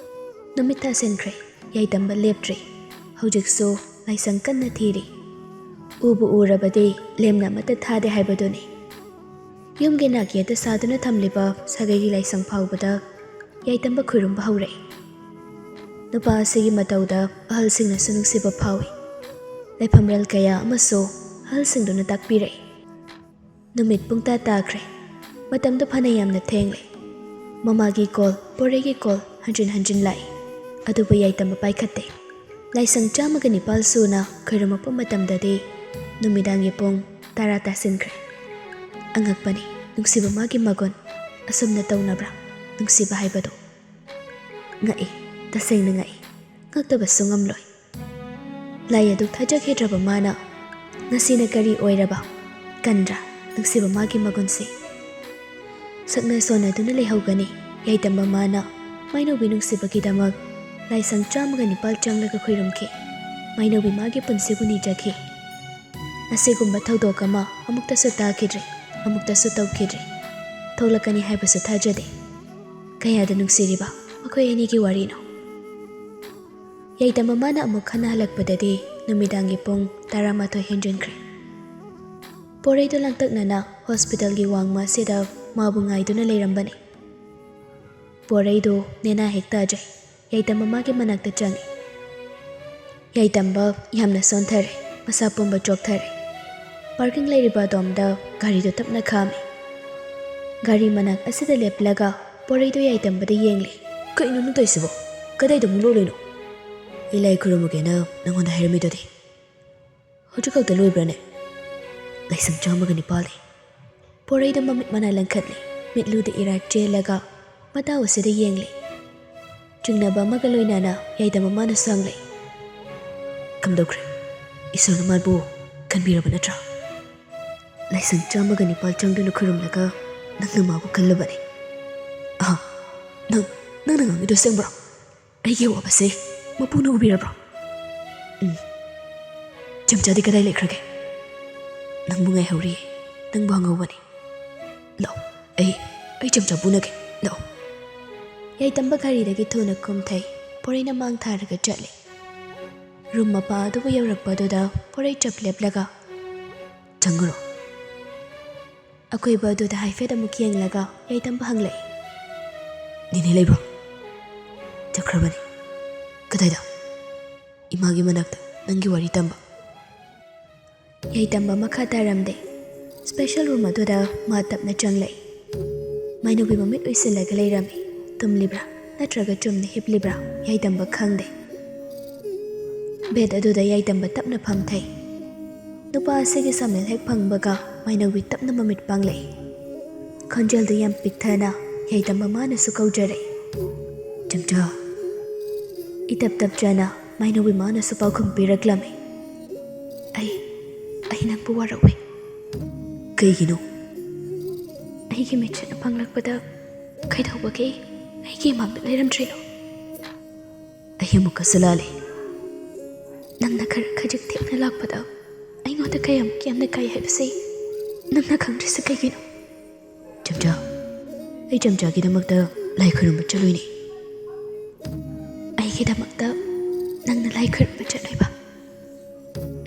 ꯅꯨꯃꯤꯠ ꯇꯥꯁꯤꯟꯈ꯭ꯔꯦ꯫ ꯌꯥꯏꯇꯝꯕ ꯂꯦꯞꯇ꯭ꯔꯤ꯫ ꯍꯧꯖꯤꯛꯁꯨ ꯂꯥꯏꯁꯪ ꯀꯟꯅ ꯊꯤꯔꯤ꯫ ꯎꯕꯨ ꯎꯔꯕꯗꯤ ꯂꯦꯝꯅ ꯑꯃꯠꯇ ꯊꯥꯗꯦ ꯍꯥꯏꯕꯗꯨꯅꯤ꯫ ꯌꯨꯝꯒꯤ ꯅꯥꯛꯌꯦꯠꯇ ꯁꯥꯗꯨꯅ ꯊꯝꯂꯤꯕ ꯁꯥꯒꯩꯒꯤ ꯂꯥꯏꯁꯪ ꯐꯥꯎꯕꯗ ꯌꯥꯏꯇꯝꯕ ꯈꯨꯔꯨꯝꯕ ꯍꯧꯔꯛꯏ꯫ ꯅꯨꯄꯥ ꯑꯁꯤꯒꯤ ꯃꯇꯧꯗ ꯑꯍꯜꯁꯤꯡꯅꯁꯨ ꯅꯨꯡꯁꯤꯕ ꯐꯥꯎꯏ꯫ ꯂꯥꯏꯐꯝꯂꯦꯜ ꯀꯌꯥ ꯑꯃꯁꯨ ꯑꯍꯜꯁꯤꯡꯗꯨꯅ ꯇꯥꯛꯄꯤꯔꯛꯏ꯫ ꯅꯨꯃꯤꯠ ꯄꯨꯡꯇꯥ ꯇꯥꯈ꯭ꯔꯦ꯫ ꯃꯇꯝꯗꯨ ꯐꯅ ꯌꯥꯝꯅ ꯊꯦꯡꯂꯦ꯫ ꯃꯃꯥꯒꯤ ꯀꯣꯜ, ꯄꯣꯔꯩꯒꯤ ꯀꯣꯜ ꯍꯟꯖꯤꯟ ꯍꯟꯖꯤꯟ ꯂꯥꯛꯏ꯫ ꯑꯗꯨꯕꯨ ꯌꯥꯏꯇꯝꯕ ꯄꯥꯏꯈꯠꯇꯦ꯫ ꯂꯥꯏꯁꯪ ꯆꯥꯝꯃꯒ ꯅꯤꯄꯥꯜ ꯁꯨꯅ ꯈꯣꯏꯔꯝꯃꯛꯄ ꯃꯇꯝꯗꯗꯤ ꯅꯨꯃꯤꯗꯥꯡꯒꯤ ꯄꯨꯡ ꯇꯔꯥ ꯇꯥꯁꯤꯟꯈ꯭ꯔꯦ꯫ ꯑꯉꯛꯄꯅꯤ, ꯅꯨꯡꯁꯤꯕ ꯃꯥꯒꯤ ꯃꯒꯨꯟ꯫ ꯑꯁꯨꯝꯅ ꯇꯧꯅꯕ꯭ꯔꯥ ꯅꯨꯡꯁꯤꯕ ꯍꯥꯏꯕꯗꯨ? ꯉꯛꯏ, ꯇꯁꯦꯡꯅ ꯉꯛꯏ꯫ ꯉꯛꯇꯕꯁꯨ ꯉꯝꯂꯣꯏ꯫ ꯂꯥꯏ ꯑꯗꯨ ꯊꯥꯖꯈꯤꯗ꯭ꯔꯕ ꯃꯥꯅ ꯉꯁꯤꯅ ꯀꯔꯤ ꯑꯣꯏꯔꯕ? ꯀꯟꯗ꯭ꯔꯥ ꯅꯨꯡꯁꯤꯕ ꯃꯥꯒꯤ ꯃꯒꯨꯟꯁꯦ? ꯁꯛꯅ ꯁꯣꯟꯅꯗꯨꯅ ꯂꯩꯍꯧꯒꯅꯤ ꯌꯥꯏꯇꯝꯕ ꯃꯥꯅ꯫ ꯃꯥꯏꯅꯧꯕꯤ ꯅꯨꯡꯁꯤꯕꯒꯤꯗꯃꯛ ꯂꯥꯏꯁꯪ ꯆꯥꯝꯃꯒ ꯅꯤꯄꯥꯜ ꯆꯪꯂꯒ ꯈꯣꯏꯔꯝꯈꯤ꯫ ꯃꯥꯏꯅꯧꯕꯤ ꯃꯥꯒꯤ ꯄꯨꯟꯁꯤꯕꯨ ꯅꯤꯖꯈꯤ꯫ ꯑꯁꯤꯒꯨꯝꯕ ꯊꯧꯗꯣꯛ ꯑꯃ ꯑꯃꯨꯛꯇꯁꯨ ꯇꯥꯈꯤꯗ꯭ꯔꯤ, ꯑꯃꯨꯛꯇꯁꯨ ꯇꯧꯈꯤꯗ꯭ꯔꯤ꯫ ꯊꯣꯛꯂꯛꯀꯅꯤ ꯍꯥꯏꯕꯁꯨ ꯊꯥꯖꯗꯦ꯫ ꯀꯌꯥꯗ ꯅꯨꯡꯁꯤꯔꯤꯕ ꯃꯈꯣꯏ ꯑꯅꯤꯒꯤ ꯋꯥꯔꯤꯅꯣ꯫ ꯌꯥꯏꯇꯝꯕ ꯃꯥꯅ ꯑꯃꯨꯛ ꯍꯟꯅ ꯍꯜꯂꯛꯄꯗꯗꯤ ꯅꯨꯃꯤꯗꯥꯡꯒꯤ ꯄꯨꯡ ꯇꯔꯥꯃꯥꯊꯣꯏ ꯍꯦꯟꯖꯤꯟꯈ꯭ꯔꯦ꯫ ꯄꯣꯔꯩꯗꯨ ꯂꯥꯡꯇꯛꯅꯅ ꯍꯣꯁꯄꯤꯇꯥꯜꯒꯤ ꯋꯥꯡꯃ ꯑꯁꯤꯗ ꯃꯥꯕꯨ ꯉꯥꯏꯗꯨꯅ ꯂꯩꯔꯝꯕꯅꯤ꯫ ꯄꯣꯔꯩꯗꯨ ꯅꯦꯅꯥ ꯍꯦꯛ ꯇꯥꯖꯩ꯫ ꯌꯥꯏꯇꯝꯕ ꯃꯥꯒꯤ ꯃꯅꯥꯛꯇ ꯆꯪꯉꯤ꯫ ꯌꯥꯏꯇꯝꯕ ꯌꯥꯝꯅ ꯁꯣꯟꯊꯔꯦ, ꯃꯁꯥ ꯄꯨꯝꯕ ꯆꯣꯛꯊꯔꯦ꯫ ꯄꯥꯔꯀꯤꯡ ꯂꯩꯔꯤꯕ ꯑꯗꯣꯝꯗ ꯒꯥꯔꯤꯗꯨ ꯇꯞꯅ ꯈꯥꯝꯃꯤ꯫ ꯒꯥꯔꯤ ꯃꯅꯥꯛ ꯑꯁꯤꯗ ꯂꯦꯞꯂꯒ ꯄꯣꯔꯩꯗꯨ ꯌꯥꯏꯇꯝꯕꯗ ꯌꯦꯡꯂꯤ꯫ "ꯀꯩꯅꯣ ꯅꯪ ꯇꯧꯔꯤꯁꯤꯕꯣ? ꯀꯗꯥꯏꯗ ꯑꯃꯨꯛ ꯂꯣꯠꯂꯨꯏꯅꯣ?" "ꯑꯩ ꯂꯥꯏ ꯈꯨꯔꯨꯝꯃꯨꯒꯦꯅ ꯅꯪꯉꯣꯟꯗ ꯍꯥꯏꯔꯝꯃꯤꯗꯨꯗꯤ꯫ ꯍꯧꯖꯤꯛ ꯈꯛꯇ ꯂꯣꯏꯕ꯭ꯔꯥꯅꯦ?" ꯂꯥꯏꯁꯪ ꯆꯥꯝꯃꯒ ꯅꯤꯄꯥꯜꯅꯤ꯫ ꯄꯣꯔꯩꯗ ꯃꯃꯤꯠ ꯃꯅꯥ ꯂꯪꯈꯠꯂꯤ꯫ ꯃꯤꯠꯂꯨꯗ ꯏꯔꯥ ꯆꯦꯜꯂꯒ ꯃꯇꯥꯎ ꯑꯁꯤꯗ ꯌꯦꯡꯂꯤ꯫ ꯆꯤꯡꯅꯕ ꯑꯃꯒ ꯂꯣꯏꯅꯅ ꯌꯥꯏꯗ ꯃꯃꯥꯅꯁꯨ ꯍꯪꯂꯛꯏ꯫ "ꯀꯝꯗꯧꯈ꯭ꯔꯦ? ꯏꯁꯣꯔꯅ ꯃꯥꯕꯨ ꯀꯟꯕꯤꯔꯕ ꯅꯠꯇ꯭ꯔꯥ? ꯂꯥꯏꯁꯪ ꯆꯥꯝꯃꯒ ꯅꯤꯄꯥꯜ ꯆꯪꯗꯨꯅ ꯈꯨꯔꯨꯝꯂꯒ ꯅꯪꯅ ꯃꯥꯕꯨ ꯀꯜꯂꯕꯅꯤ꯫ ꯑꯍ, ꯅꯪ, ꯅꯪꯅ ꯉꯥꯡꯉꯤꯗꯣ ꯑꯁꯦꯡꯕ꯭ꯔꯣ? ꯑꯩꯒꯤ ꯑꯋꯥꯕꯁꯦ ꯃꯄꯨꯅ ꯎꯕꯤꯔꯕ꯭ꯔꯣ?" "ꯎꯝ꯫ ꯆꯝꯆꯥꯗꯤ ꯀꯗꯥꯏ ꯂꯩꯈ꯭ꯔꯒꯦ? ꯅꯪꯕꯨ ꯉꯥꯏꯍꯧꯔꯤꯌꯦ, ꯅꯪꯕꯨ ꯍꯪꯍꯧꯕꯅꯤ꯫ ꯂꯥꯛꯑꯣ, ꯑꯩ, ꯑꯩ ꯆꯝꯆꯥ ꯄꯨꯅꯒꯦ, ꯂꯥꯛꯑꯣ꯫" ꯌꯥꯏꯇꯝꯕ ꯒꯥꯔꯤꯗꯒꯤ ꯊꯨꯅ ꯀꯨꯝꯊꯩ꯫ ꯄꯣꯔꯩꯅ ꯃꯥꯡ ꯊꯥꯔꯒ ꯆꯠꯂꯤ꯫ ꯔꯨꯝ ꯃꯄꯥ ꯑꯗꯨꯕꯨ ꯌꯧꯔꯛꯄ ꯑꯗꯨꯗ ꯄꯣꯔꯩ ꯆꯞ ꯂꯦꯞꯂꯒ, "ꯆꯪꯉꯨꯔꯣ?" ꯑꯀꯣꯏꯕ ꯑꯗꯨꯗ ꯍꯥꯏꯐꯦꯠ ꯑꯃꯨꯛ ꯌꯦꯡꯂꯒ ꯌꯥꯏꯇꯝꯕ ꯍꯪꯂꯛꯏ, "ꯅꯦꯅꯦ ꯂꯩꯕ꯭ꯔꯣ?" "ꯆꯠꯈ꯭ꯔꯕꯅꯤ꯫ ꯀꯗꯥꯏꯗ?" "ꯏꯃꯥꯒꯤ ꯃꯅꯥꯛꯇ ꯅꯪꯒꯤ ꯋꯥꯔꯤ ꯇꯝꯕ꯫" ꯌꯥꯏꯇꯝꯕ ꯃꯈꯥ ꯇꯥꯔꯝꯗꯦ꯫ ꯁ꯭ꯄꯦꯁꯦꯜ ꯔꯨꯝ ꯑꯗꯨꯗ ꯃꯥ ꯇꯞꯅ ꯆꯪꯂꯛꯏ꯫ ꯃꯥꯏꯅꯧꯕꯤ ꯃꯃꯤꯠ ꯎꯏꯁꯤꯜꯂꯒ ꯂꯩꯔꯝꯃꯤ꯫ ꯇꯨꯝꯂꯤꯕ꯭ꯔꯥ ꯅꯠꯇ꯭ꯔꯒ ꯆꯨꯝꯅ ꯍꯤꯞꯂꯤꯕ꯭ꯔꯥ ꯌꯥꯏꯇꯝꯕ ꯈꯪꯗꯦ꯫ ꯕꯦꯗ ꯑꯗꯨꯗ ꯌꯥꯏꯇꯝꯕ ꯇꯞꯅ ꯐꯝꯊꯩ꯫ ꯅꯨꯄꯥ ꯑꯁꯤꯒꯤ ꯁꯃꯦꯜ ꯍꯦꯛ ꯐꯪꯕꯒ ꯃꯥꯏꯅꯧꯕꯤ ꯇꯞꯅ ꯃꯃꯤꯠ ꯄꯥꯡꯂꯛꯏ꯫ ꯈꯣꯟꯖꯦꯜꯗꯨ ꯌꯥꯝ ꯄꯤꯛꯊꯅ ꯌꯥꯏꯇꯝꯕ ꯃꯥꯅꯁꯨ ꯀꯧꯖꯔꯛꯏ, "ꯆꯝꯆꯥ꯫" ꯏꯇꯞ ꯇꯞꯆꯅ ꯃꯥꯏꯅꯧꯕꯤ ꯃꯥꯅꯁꯨ ꯄꯥꯎꯈꯨꯝ ꯄꯤꯔꯛꯂꯝꯃꯤ꯫ "ꯑꯩ, ꯑꯩ ꯅꯪꯕꯨ ꯋꯥꯔꯧꯏ꯫" "ꯀꯩꯒꯤꯅꯣ?" "ꯑꯩꯒꯤ ꯃꯤꯠꯁꯤꯅ ꯐꯪꯂꯛꯄꯗ ꯀꯩꯗꯧꯕꯒꯤ ꯑꯩꯒꯤ ꯏꯃꯥꯡꯗ ꯂꯩꯔꯝꯗ꯭ꯔꯤꯅꯣ?" "ꯑꯩ ꯑꯃꯨꯛꯀꯁꯨ ꯂꯥꯜꯂꯦ꯫" "ꯅꯪꯅ ꯈꯔ ꯈꯖꯤꯛ ꯊꯦꯡꯅ ꯂꯥꯛꯄꯗ ꯑꯩꯉꯣꯟꯗ ꯀꯌꯥꯃꯨꯛ ꯌꯥꯝꯅ ꯀꯥꯏ ꯍꯥꯏꯕꯁꯤ ꯅꯪꯅ ꯈꯪꯗ꯭ꯔꯤꯁꯤ ꯀꯩꯒꯤꯅꯣ?" "ꯆꯝꯆꯥ, ꯑꯩ ꯆꯝꯆꯥꯒꯤꯗꯃꯛꯇ ꯂꯥꯏ ꯈꯨꯔꯨꯝꯕ ꯆꯠꯂꯨꯏꯅꯦ꯫" "ꯑꯩꯒꯤꯗꯃꯛꯇ ꯅꯪꯅ ꯂꯥꯏ ꯈꯨꯔꯨꯝꯕ ꯆꯠꯂꯨꯏꯕ?"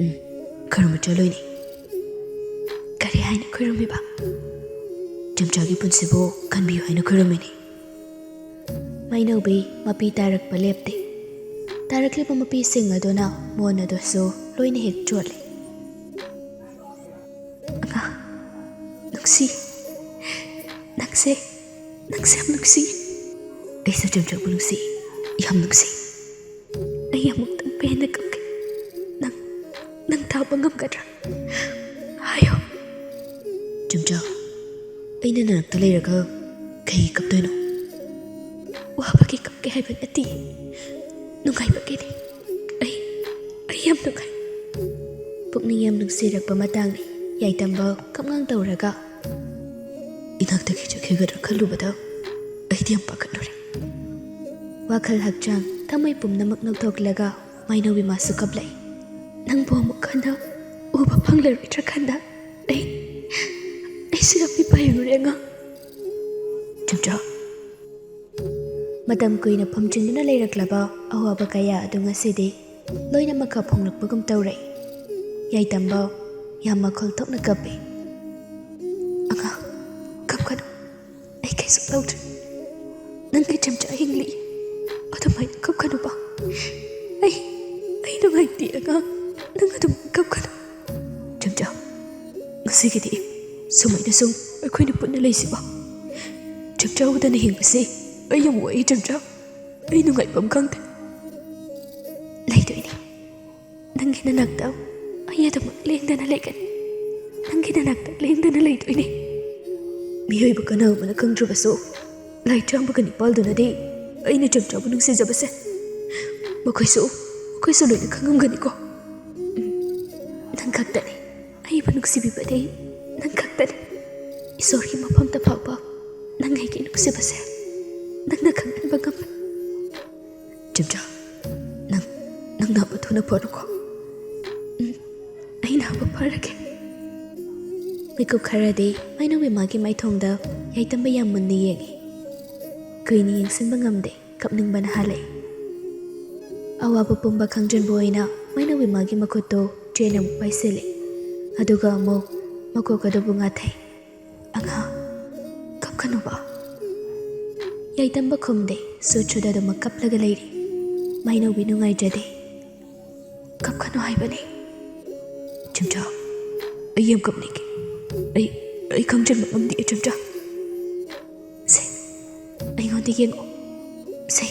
"ꯎꯝ, ꯈꯨꯔꯨꯝꯕ ꯆꯠꯂꯨꯏꯅꯦ꯫" "ꯀꯔꯤ ꯍꯥꯏꯅ ꯈꯨꯔꯨꯝꯃꯤꯕ?" "ꯆꯝꯆꯥꯒꯤ ꯄꯨꯟꯁꯤꯕꯨ ꯀꯟꯕꯤꯌꯨ ꯍꯥꯏꯅ ꯈꯨꯔꯨꯝꯃꯤꯅꯦ꯫" ꯃꯥꯏꯅꯧꯕꯤ ꯃꯄꯤ ꯇꯥꯔꯛꯄ ꯂꯦꯞꯇꯦ꯫ ꯇꯥꯔꯛꯂꯤꯕ ꯃꯄꯤꯁꯤꯡ ꯑꯗꯨꯅ ꯃꯣꯟ ꯑꯗꯨꯁꯨ ꯂꯣꯏꯅ ꯍꯦꯛ ꯆꯣꯠꯂꯦ꯫ "ꯑꯉꯥꯡ, ꯅꯨꯡꯁꯤ, ꯅꯪꯁꯦ, ꯅꯪꯁꯦ ꯌꯥꯝ ꯅꯨꯡꯁꯤ꯫" "ꯑꯩꯁꯨ ꯆꯝꯆꯥꯕꯨ ꯅꯨꯡꯁꯤ, ꯌꯥꯝ ꯅꯨꯡꯁꯤ꯫" "ꯑꯩ ꯑꯃꯨꯛꯇꯪ ꯄꯦꯟꯅ ꯀꯞꯀꯦ꯫ ꯅꯪ, ꯅꯪ ꯇꯥꯕ ꯉꯝꯒꯗ꯭ꯔꯥ? ꯍꯥꯏꯌꯣ꯫" "ꯆꯝꯆꯥ, ꯑꯩꯅ ꯅꯅꯥꯛꯇ ꯂꯩꯔꯒ ꯀꯩꯒꯤ ꯀꯞꯇꯣꯏꯅꯣ?" "ꯋꯥꯕꯒꯤ ꯀꯞꯀꯦ ꯍꯥꯏꯕ ꯅꯠꯇꯦ, ꯅꯨꯡꯉꯥꯏꯕꯒꯤꯅꯤ꯫ ꯑꯩ, ꯑꯩ ꯌꯥꯝ ꯅꯨꯡꯉꯥꯏ꯫" ꯄꯨꯛꯅꯤꯡ ꯌꯥꯝ ꯅꯨꯡꯁꯤꯔꯛꯄ ꯃꯇꯥꯡꯅꯤ꯫ ꯌꯥꯏꯇꯝꯕ ꯀꯞꯉꯥꯡ ꯇꯧꯔꯒ, "ꯏꯅꯥꯛꯇꯒꯤ ꯆꯠꯈꯤꯒꯗ꯭ꯔꯥ ꯈꯜꯂꯨꯕꯗ ꯑꯩꯗꯤ ꯌꯥꯝ ꯄꯥꯈꯠꯂꯨꯔꯦ꯫" ꯋꯥꯈꯜ ꯍꯛꯆꯥꯡ ꯊꯃꯣꯏ ꯄꯨꯝꯅꯃꯛ ꯅꯧꯊꯣꯛꯂꯒ ꯃꯥꯏꯅꯧꯕꯤ ꯃꯥꯁꯨ ꯀꯞꯂꯛꯏ꯫ "ꯅꯪꯕꯨ ꯑꯃꯨꯛ ꯍꯟꯅ ꯎꯕ ꯐꯪꯂꯔꯣꯏꯗ꯭ꯔꯥ ꯈꯟꯗ ꯑꯩ, ꯑꯩꯁꯨ ꯌꯥꯝ ꯃꯤꯄꯥꯏꯔꯨꯔꯦ ꯑꯉꯥꯡ꯫" "ꯆꯝꯆꯥ, ꯃꯇꯝ ꯀꯨꯏꯅ ꯐꯝꯖꯤꯟꯗꯨꯅ ꯂꯩꯔꯛꯂꯕ ꯑꯋꯥꯕ ꯀꯌꯥ ꯑꯗꯨ ꯉꯁꯤꯗꯤ ꯂꯣꯏꯅꯃꯛꯀ ꯐꯣꯡꯂꯛꯄꯒꯨꯝ ꯇꯧꯔꯦ꯫ ꯌꯥꯏꯇꯝꯕ ꯌꯥꯝ ꯃꯈꯣꯜ ꯊꯣꯛꯅ ꯀꯞꯄꯤ꯫ "ꯑꯉꯥꯡ, ꯀꯞꯀꯅꯨ꯫ ꯑꯩ ꯀꯩꯁꯨ ꯇꯧꯗ꯭ꯔꯦ꯫ ꯅꯪꯒꯤ ꯆꯝꯆꯥ ꯍꯤꯡꯂꯤ꯫ ꯑꯗꯨꯃꯥꯏꯅ ꯀꯞꯀꯅꯨꯕ꯫ ꯑꯩ, ꯑꯩ ꯅꯨꯡꯉꯥꯏꯇꯦ ꯑꯉꯥꯡ꯫ ꯅꯪ ꯑꯗꯨꯃꯥꯏꯅ ꯀꯞꯀꯅꯨ꯫ ꯆꯝꯆꯥ, ꯉꯁꯤꯒꯤꯗꯤ ꯁꯨꯃꯥꯏꯅ ꯁꯨꯝ ꯑꯩꯈꯣꯏꯅ ꯄꯨꯟꯅ ꯂꯩꯁꯤꯕ꯫ ꯆꯝꯆꯥ ꯎꯗꯅ ꯍꯤꯡꯕꯁꯦ ꯑꯩ ꯌꯥꯝ ꯋꯥꯏ ꯆꯝꯆꯥ꯫ ꯑꯩ ꯅꯨꯡꯉꯥꯏꯐꯝ ꯈꯪꯗꯦ꯫" "ꯂꯩꯗꯣꯏꯅꯤ꯫ ꯅꯪꯒꯤ ꯅꯅꯥꯛꯇ ꯑꯩ ꯑꯗꯨꯃꯛ ꯂꯦꯡꯗꯅ ꯂꯩꯒꯅꯤ꯫ ꯅꯪꯒꯤ ꯅꯅꯥꯛꯇ ꯂꯦꯡꯗꯅ ꯂꯩꯗꯣꯏꯅꯤ꯫" ꯃꯤꯑꯣꯏꯕ ꯀꯅꯥ ꯑꯃꯅ ꯈꯪꯗ꯭ꯔꯕꯁꯨ, ꯂꯥꯏ ꯆꯥꯝꯕꯒ ꯅꯤꯄꯥꯜꯗꯨꯅꯗꯤ ꯑꯩꯅ ꯆꯝꯆꯥꯕꯨ ꯅꯨꯡꯁꯤꯖꯕꯁꯦ ꯃꯈꯣꯏꯁꯨ, ꯃꯈꯣꯏꯁꯨ ꯂꯣꯏꯅ ꯈꯪꯉꯝꯒꯅꯤꯀꯣ꯫ ꯎꯝ, ꯅꯪ ꯈꯛꯇꯅꯤ꯫ ꯑꯩꯕꯨ ꯅꯨꯡꯁꯤꯕꯤꯕꯗꯤ ꯅꯪ ꯈꯛꯇꯅꯤ꯫ ꯏꯁꯣꯔꯒꯤ ꯃꯐꯝꯗ ꯐꯥꯎꯕ ꯅꯪ ꯑꯩꯒꯤ ꯅꯨꯡꯁꯤꯕꯁꯦ ꯅꯪꯅ ꯈꯪꯍꯟꯕ ꯉꯝꯃꯤ꯫ ꯆꯝꯆꯥ, ꯅꯪ, ꯅꯪ ꯅꯥꯕ ꯊꯨꯅ ꯐꯔꯣꯀꯣ꯫ ꯎꯝ, ꯑꯩ ꯅꯥꯕ ꯐꯔꯒꯦ꯫ ꯃꯤꯀꯨꯞ ꯈꯔꯗꯤ ꯃꯩꯅꯧꯕꯤ ꯃꯥꯒꯤ ꯃꯥꯏꯊꯣꯡꯗ ꯌꯥꯏꯇꯝꯕ ꯌꯥꯝ ꯃꯨꯟꯅ ꯌꯦꯡꯉꯤ꯫ ꯀꯨꯏꯅ ꯌꯦꯡꯁꯤꯟꯕ ꯉꯝꯗꯦ, ꯀꯞꯅꯤꯡꯕꯅ ꯍꯥꯜꯂꯦ꯫ ꯑꯋꯥꯕ ꯄꯨꯝꯕ ꯈꯪꯖꯤꯟꯕ ꯑꯣꯏꯅ ꯃꯩꯅꯧꯕꯤ ꯃꯥꯒꯤ ꯃꯈꯨꯠꯇꯨ ꯆꯦꯅ ꯑꯃꯨꯛ ꯄꯥꯏꯁꯤꯜꯂꯤ꯫ ꯑꯗꯨꯒ ꯑꯃꯨꯛ ꯃꯀꯣꯛ ꯑꯗꯨꯕꯨ ꯉꯥꯊꯩ꯫ "ꯑꯉꯥꯡ, ꯀꯞꯀꯅꯨꯕ꯫" ꯌꯥꯏꯇꯝꯕ ꯈꯨꯝꯗꯦ, ꯁꯨꯠ ꯁꯨꯠ ꯑꯗꯨꯃꯛ ꯀꯞꯂꯒ ꯂꯩꯔꯤ꯫ ꯃꯩꯅꯧꯕꯤ ꯅꯨꯡꯉꯥꯏꯖꯗꯦ꯫ "ꯀꯞꯀꯅꯨ ꯍꯥꯏꯕꯅꯤ꯫" "ꯆꯝꯆꯥ, ꯑꯩ ꯌꯥꯝ ꯀꯞꯅꯤꯡꯉꯤ꯫ ꯑꯩ, ꯑꯩ ꯈꯪꯖꯤꯟꯕ ꯉꯝꯗꯦ ꯆꯝꯆꯥ꯫ ꯁꯦ, ꯑꯩꯉꯣꯟꯗ ꯌꯦꯡꯉꯣ꯫ ꯁꯦ꯫"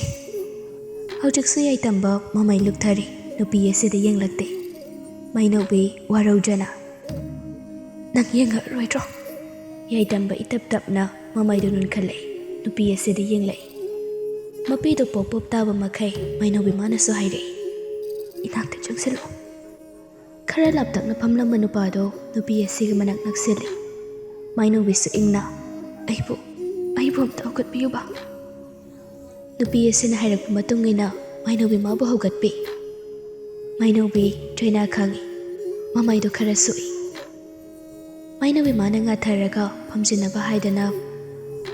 ꯍꯧꯖꯤꯛꯁꯨ ꯌꯥꯏꯇꯝꯕ ꯃꯃꯩ ꯂꯨꯛꯊꯔꯤ, ꯅꯨꯄꯤ ꯑꯁꯤꯗ ꯌꯦꯡꯂꯛꯇꯦ꯫ ꯃꯩꯅꯧꯕꯤ ꯋꯥꯔꯧꯖꯅ, "ꯅꯪ ꯌꯦꯡꯉꯛꯑꯔꯣꯏꯗ꯭ꯔꯣ?" ꯌꯥꯏꯇꯝꯕ ꯏꯇꯞ ꯇꯞꯅ ꯃꯃꯩꯗꯨ ꯅꯣꯟꯈꯠꯂꯛꯏ, ꯅꯨꯄꯤ ꯑꯁꯤꯗ ꯌꯦꯡꯂꯛꯏ꯫ ꯃꯄꯤꯗꯨ ꯄꯣꯞ ꯄꯣꯞ ꯇꯥꯕ ꯃꯈꯩ ꯃꯩꯅꯧꯕꯤ ꯃꯥꯅꯁꯨ ꯍꯥꯏꯔꯛꯏ, "ꯏꯅꯥꯛꯇ ꯆꯪꯁꯤꯜꯂꯛꯑꯣ꯫" ꯈꯔ ꯂꯥꯞꯇꯛꯅ ꯐꯝꯂꯝꯕ ꯅꯨꯄꯥꯗꯨ ꯅꯨꯄꯤ ꯑꯁꯤꯒꯤ ꯃꯅꯥꯛ ꯅꯛꯁꯤꯜꯂꯤ꯫ ꯃꯩꯅꯧꯕꯤꯁꯨ ꯏꯪꯅ, "ꯑꯩꯕꯨ, ꯑꯩꯕꯨ ꯑꯝꯇ ꯍꯧꯒꯠꯄꯤꯌꯨꯕ꯫" ꯅꯨꯄꯤ ꯑꯁꯤꯅ ꯍꯥꯏꯔꯛꯄ ꯃꯇꯨꯡ ꯏꯟꯅ ꯃꯩꯅꯧꯕꯤ ꯃꯥꯕꯨ ꯍꯧꯒꯠꯄꯤ꯫ ꯃꯩꯅꯧꯕꯤ ꯆꯩꯅꯥ ꯈꯥꯡꯉꯤ꯫ ꯃꯃꯩꯗꯨ ꯈꯔ ꯁꯣꯛꯏ꯫ ꯃꯩꯅꯧꯕꯤ ꯃꯥꯅ ꯉꯥꯊꯔꯒ ꯐꯝꯖꯤꯟꯅꯕ ꯍꯥꯏꯗꯅ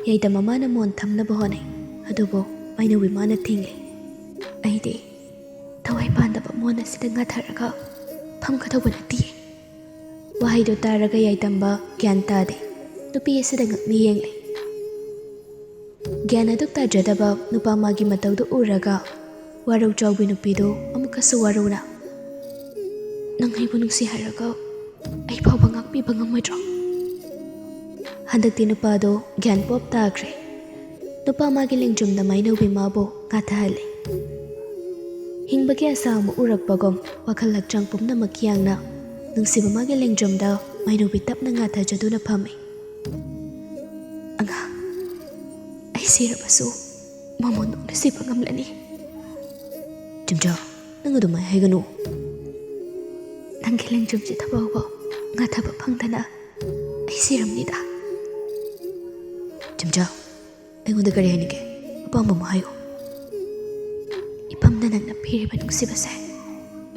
ꯌꯥꯏꯇꯝꯕ ꯃꯥꯅ ꯃꯣꯟ ꯊꯝꯅꯕ ꯍꯣꯠꯅꯩ, ꯑꯗꯨꯕꯨ ꯃꯩꯅꯧꯕꯤ ꯃꯥꯅ ꯊꯤꯡꯂꯦ꯫ ꯑꯩꯗꯤ ꯊꯋꯥꯏ ꯄꯥꯟꯗꯕ ꯃꯣꯟ ꯑꯁꯤꯗ ꯉꯥꯊꯔꯒ ꯐꯝꯒꯗꯧꯕ ꯅꯠꯇꯤꯌꯦ꯫ ꯋꯥꯍꯩꯗꯨ ꯇꯥꯔꯒ ꯌꯥꯏꯇꯝꯕ ꯒ꯭ꯌꯥꯟ ꯇꯥꯗꯦ꯫ ꯅꯨꯄꯤ ꯑꯁꯤꯗ ꯉꯛꯅ ꯌꯦꯡꯂꯦ꯫ ꯒ꯭ꯌꯥꯟ ꯑꯗꯨ ꯇꯥꯖꯗꯕ ꯅꯨꯄꯥ ꯃꯥꯒꯤ ꯃꯇꯧꯗꯨ ꯎꯔꯒ ꯋꯥꯔꯧ ꯆꯥꯎꯕꯤ ꯅꯨꯄꯤꯗꯨ ꯑꯃꯨꯛꯀꯁꯨ ꯋꯥꯔꯧꯅ, "ꯅꯪ ꯑꯩꯕꯨ ꯅꯨꯡꯁꯤ ꯍꯥꯏꯔꯒ ꯑꯩ ꯐꯥꯎꯕ ꯉꯥꯛꯄꯤꯕ ꯉꯝꯃꯣꯏꯗ꯭ꯔꯣ?" ꯍꯟꯗꯛꯇꯤ ꯅꯨꯄꯥꯗꯣ ꯒ꯭ꯌꯥꯟ ꯄꯣꯞ ꯇꯥꯈ꯭ꯔꯦ꯫ ꯅꯨꯄꯥ ꯃꯥꯒꯤ ꯂꯦꯡꯖꯨꯝꯗ ꯃꯩꯅꯧꯕꯤ ꯃꯥꯕꯨ ꯉꯥꯊꯍꯜꯂꯦ꯫ ꯍꯤꯡꯕꯒꯤ ꯑꯁꯥ ꯑꯃ ꯎꯔꯛꯄꯒꯨꯝ ꯋꯥꯈꯜ ꯍꯛꯆꯥꯡ ꯄꯨꯝꯅꯃꯛ ꯌꯥꯡꯅ ꯅꯨꯡꯁꯤꯕ ꯃꯥꯒꯤ ꯂꯦꯡꯖꯨꯝꯗ ꯃꯩꯅꯧꯕꯤ ꯇꯞꯅ ꯉꯥꯊꯖꯗꯨꯅ ꯐꯝꯃꯤ꯫ "ꯑꯉꯥꯡ, ꯑꯩ ꯁꯤꯔꯕꯁꯨ ꯃꯃꯣꯟ ꯅꯨꯡꯁꯤꯕ ꯉꯝꯂꯅꯤ꯫" "ꯆꯨꯝꯖꯥ, ꯅꯪ ꯑꯗꯨꯃꯥꯏ ꯍꯥꯏꯒꯅꯨ꯫ ꯅꯪꯒꯤ ꯂꯦꯡꯖꯨꯝꯁꯤꯗ ꯐꯥꯎꯕ ꯉꯥꯊꯕ ꯐꯪꯗꯅ ꯑꯩ ꯁꯤꯔꯝꯅꯤꯗ꯫" "ꯆꯨꯝꯖꯥ, ꯑꯩꯉꯣꯟꯗ ꯀꯔꯤ ꯍꯥꯏꯅꯤꯡꯒꯦ? ꯑꯄꯥꯝꯕ ꯑꯃ ꯍꯥꯏꯌꯨ꯫" "ꯏꯄꯝꯗ ꯅꯪꯅ ꯄꯤꯔꯤꯕ ꯅꯨꯡꯁꯤꯕꯁꯦ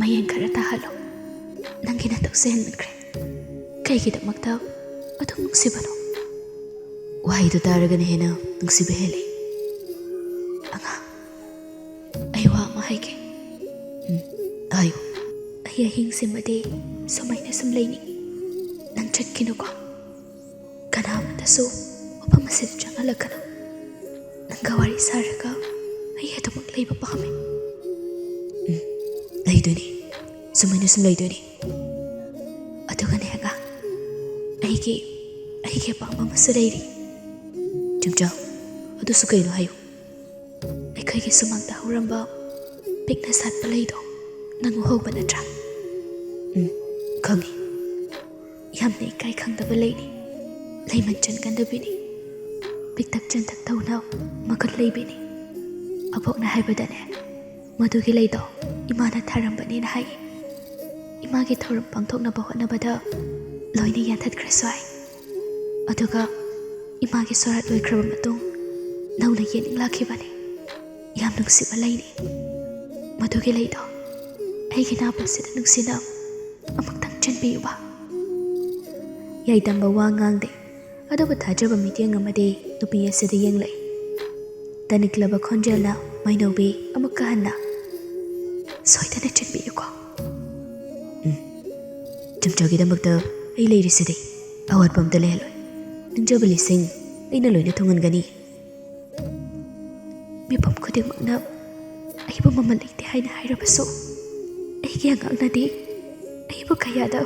ꯃꯌꯦꯡ ꯈꯔ ꯇꯥꯍꯜꯂꯣ꯫ ꯅꯪꯒꯤ ꯅꯇꯧꯁꯦ ꯍꯦꯟꯃꯟꯈ꯭ꯔꯦ꯫ ꯀꯩꯒꯤꯗꯃꯛꯇ ꯑꯗꯨꯝ ꯅꯨꯡꯁꯤꯕꯅꯣ?" "ꯋꯥꯍꯩꯗꯨ ꯇꯥꯔꯒꯅ ꯍꯦꯟꯅ ꯅꯨꯡꯁꯤꯕ ꯍꯦꯜꯂꯤ꯫" "ꯑꯉꯥꯡ, ꯑꯩ ꯋꯥ ꯑꯃ ꯍꯥꯏꯒꯦ꯫" "ꯎꯝ, ꯍꯥꯏꯌꯨ꯫" "ꯑꯩ ꯑꯍꯤꯡꯁꯤꯃꯗꯤ ꯁꯨꯃꯥꯏꯅ ꯁꯨꯝ ꯂꯩꯅꯤꯡꯉꯤ꯫ ꯅꯪ ꯆꯠꯈꯤꯅꯨꯀꯣ꯫ ꯀꯅꯥ ꯑꯃꯠꯇꯁꯨ ꯃꯐꯝ ꯑꯁꯤꯗ ꯆꯪꯍꯜꯂꯛꯀꯅꯨ꯫ ꯅꯪꯒ ꯋꯥꯔꯤ ꯁꯥꯔꯒ ꯑꯩ ꯑꯗꯨꯃꯛ ꯂꯩꯕ ꯄꯥꯝꯃꯤ꯫" "ꯎꯝ, ꯂꯩꯗꯣꯏꯅꯤ꯫ ꯁꯨꯃꯥꯏꯅ ꯁꯨꯝ ꯂꯩꯗꯣꯏꯅꯤ꯫" "ꯑꯗꯨꯒꯅꯦ ꯑꯉꯥꯡ, ꯑꯩꯒꯤ, ꯑꯩꯒꯤ ꯑꯄꯥꯝꯕ ꯑꯃꯁꯨ ꯂꯩꯔꯤ꯫" "ꯆꯨꯝꯖꯥ, ꯑꯗꯨꯁꯨ ꯀꯩꯅꯣ ꯍꯥꯏꯌꯨ꯫" "ꯑꯩꯈꯣꯏꯒꯤ ꯁꯨꯃꯥꯡꯗ ꯍꯧꯔꯝꯕ ꯄꯤꯛꯅ ꯁꯥꯠꯄ ꯂꯩꯗꯣ ꯅꯪ ꯎꯍꯧꯕ ꯅꯠꯇ꯭ꯔꯥ?" "ꯎꯝ, ꯈꯪꯉꯤ꯫" "ꯌꯥꯝꯅ ꯏꯀꯥꯏ ꯈꯪꯗꯕ ꯂꯩꯅꯤ꯫ ꯂꯩꯃꯟ ꯆꯟꯒꯟꯗꯕꯤꯅꯤ꯫ ꯄꯤꯛꯇꯛ ꯆꯦꯟꯇꯛ ꯇꯧꯅ ꯃꯒꯨꯟ ꯂꯩꯕꯤꯅꯤ꯫ ꯑꯕꯣꯛꯅ ꯍꯥꯏꯕꯗꯅꯦ, ꯃꯗꯨꯒꯤ ꯂꯩꯗꯣ ꯏꯃꯥꯅ ꯊꯥꯔꯝꯕꯅꯦꯅ ꯍꯥꯏ꯫ ꯏꯃꯥꯒꯤ ꯊꯧꯔꯝ ꯄꯥꯡꯊꯣꯛꯅꯕ ꯍꯣꯠꯅꯕꯗ ꯂꯣꯏꯅ ꯌꯥꯟꯊꯠꯈ꯭ꯔꯁꯨ ꯍꯥꯏ꯫ ꯑꯗꯨꯒ ꯏꯃꯥꯒꯤ ꯁꯣꯔꯥꯠ ꯂꯣꯏꯈ꯭ꯔꯕ ꯃꯇꯨꯡ ꯅꯧꯅ ꯌꯦꯡꯅꯤꯡ ꯂꯥꯛꯈꯤꯕꯅꯤ꯫ ꯌꯥꯝ ꯅꯨꯡꯁꯤꯕ ꯂꯩꯅꯤ꯫ ꯃꯗꯨꯒꯤ ꯂꯩꯗꯣ ꯑꯩꯒꯤ ꯅꯥꯕꯁꯤꯗ ꯅꯨꯡꯁꯤꯅ ꯑꯃꯨꯛꯇꯪ ꯆꯦꯟꯕꯤꯌꯨꯕ꯫" ꯌꯥꯏꯇꯝꯕ ꯋꯥ ꯉꯥꯡꯗꯦ, ꯑꯗꯨꯕꯨ ꯊꯥꯖꯕ ꯃꯤꯠꯌꯦꯡ ꯑꯃꯗꯤ ꯅꯨꯄꯤ ꯑꯁꯤꯗ ꯌꯦꯡꯂꯛꯏ꯫ ꯇꯅꯤꯛꯂꯕ ꯈꯣꯟꯖꯦꯜꯅ ꯃꯥꯏꯅꯧꯕꯤ ꯑꯃꯨꯛꯀ ꯍꯟꯅ, "ꯁꯣꯏꯗꯅ ꯆꯦꯟꯕꯤꯌꯨꯀꯣ꯫ ꯎꯝ, ꯆꯝꯆꯥꯒꯤꯗꯃꯛꯇ ꯑꯩ ꯂꯩꯔꯤꯁꯤꯗꯤ꯫ ꯑꯋꯥꯠꯄ ꯑꯝꯇ ꯂꯩꯍꯜꯂꯣꯏ꯫ ꯅꯤꯡꯖꯕ ꯂꯤꯁꯤꯡ ꯑꯩꯅ ꯂꯣꯏꯅ ꯊꯨꯡꯍꯟꯒꯅꯤ꯫ ꯃꯤꯄꯨꯝ ꯈꯨꯗꯤꯡꯃꯛꯅ ꯑꯩꯕꯨ ꯃꯃꯜ ꯂꯩꯇꯦ ꯍꯥꯏꯅ ꯍꯥꯏꯔꯕꯁꯨ, ꯑꯩꯒꯤ ꯑꯉꯥꯡꯅꯗꯤ ꯑꯩꯕꯨ ꯀꯌꯥꯗ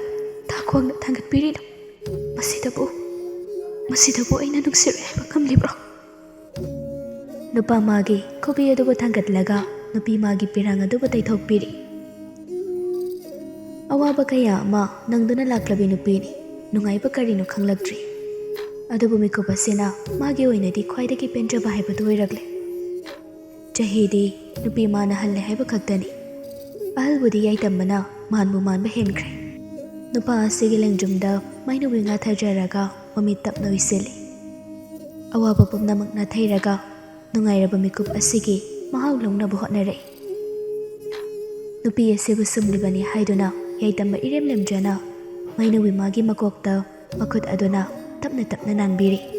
ꯊꯥꯛ ꯋꯥꯡꯅ ꯊꯥꯡꯒꯠꯄꯤꯔꯤꯅꯣ? ꯃꯁꯤꯗꯕꯨ, ꯃꯁꯤꯗꯕꯨ ꯑꯩꯅ ꯅꯨꯡꯁꯤꯔꯣꯏ ꯍꯥꯏꯕ ꯉꯝꯂꯤꯕ꯭ꯔꯣ?" ꯅꯨꯄꯥ ꯃꯥꯒꯤ ꯈꯨꯕꯤ ꯑꯗꯨꯕꯨ ꯊꯥꯡꯒꯠꯂꯒ ꯅꯨꯄꯤ ꯃꯥꯒꯤ ꯄꯤꯔꯥꯡ ꯑꯗꯨꯕꯨ ꯇꯩꯊꯣꯛꯄꯤꯔꯤ꯫ ꯑꯋꯥꯕ ꯀꯌꯥ ꯑꯃ ꯅꯪꯗꯨꯅ ꯂꯥꯛꯂꯕꯤ ꯅꯨꯄꯤꯅꯤ꯫ ꯅꯨꯡꯉꯥꯏꯕ ꯀꯔꯤꯅꯣ ꯈꯪꯂꯛꯇ꯭ꯔꯤ꯫ ꯑꯗꯨꯕꯨ ꯃꯤꯀꯨꯞ ꯑꯁꯤꯅ ꯃꯥꯒꯤ ꯑꯣꯏꯅꯗꯤ ꯈ꯭ꯋꯥꯏꯗꯒꯤ ꯄꯦꯟꯖꯕ ꯍꯥꯏꯕꯗꯨ ꯑꯣꯏꯔꯛꯂꯦ꯫ ꯆꯍꯤꯗꯤ ꯅꯨꯄꯤ ꯃꯥꯅ ꯍꯜꯂꯦ ꯍꯥꯏꯕ ꯈꯛꯇꯅꯤ꯫ ꯑꯍꯜꯕꯨꯗꯤ ꯌꯥꯏꯇꯝꯕꯅ ꯃꯥꯟꯕꯨ ꯃꯥꯟꯕ ꯍꯦꯟꯈ꯭ꯔꯦ꯫ ꯅꯨꯄꯥ ꯑꯁꯤꯒꯤ ꯂꯦꯡꯖꯨꯝꯗ ꯃꯥꯏꯅꯨꯕꯤ ꯉꯥꯊꯖꯔꯒ ꯃꯃꯤꯠ ꯇꯞꯅ ꯎꯏꯁꯤꯜꯂꯤ꯫ ꯑꯋꯥꯕ ꯄꯨꯝꯅꯃꯛ ꯅꯥꯊꯩꯔꯒ ꯅꯨꯡꯉꯥꯏꯔꯕ ꯃꯤꯀꯨꯞ ꯑꯁꯤꯒꯤ ꯃꯍꯥꯎ ꯂꯧꯅꯕ ꯍꯣꯠꯅꯔꯛꯏ꯫ ꯅꯨꯄꯤ ꯑꯁꯤꯕꯨ ꯁꯨꯝꯂꯤꯕꯅꯤ ꯍꯥꯏꯗꯨꯅ ꯌꯥꯏꯇꯝꯕ ꯏꯔꯦꯝ ꯂꯦꯝꯖꯅ ꯃꯥꯏꯅꯨꯕꯤ ꯃꯥꯒꯤ ꯃꯀꯣꯛꯇ ꯃꯈꯨꯠ ꯑꯗꯨꯅ ꯇꯞꯅ ꯇꯞꯅ ꯅꯥꯟꯕꯤꯔꯤ꯫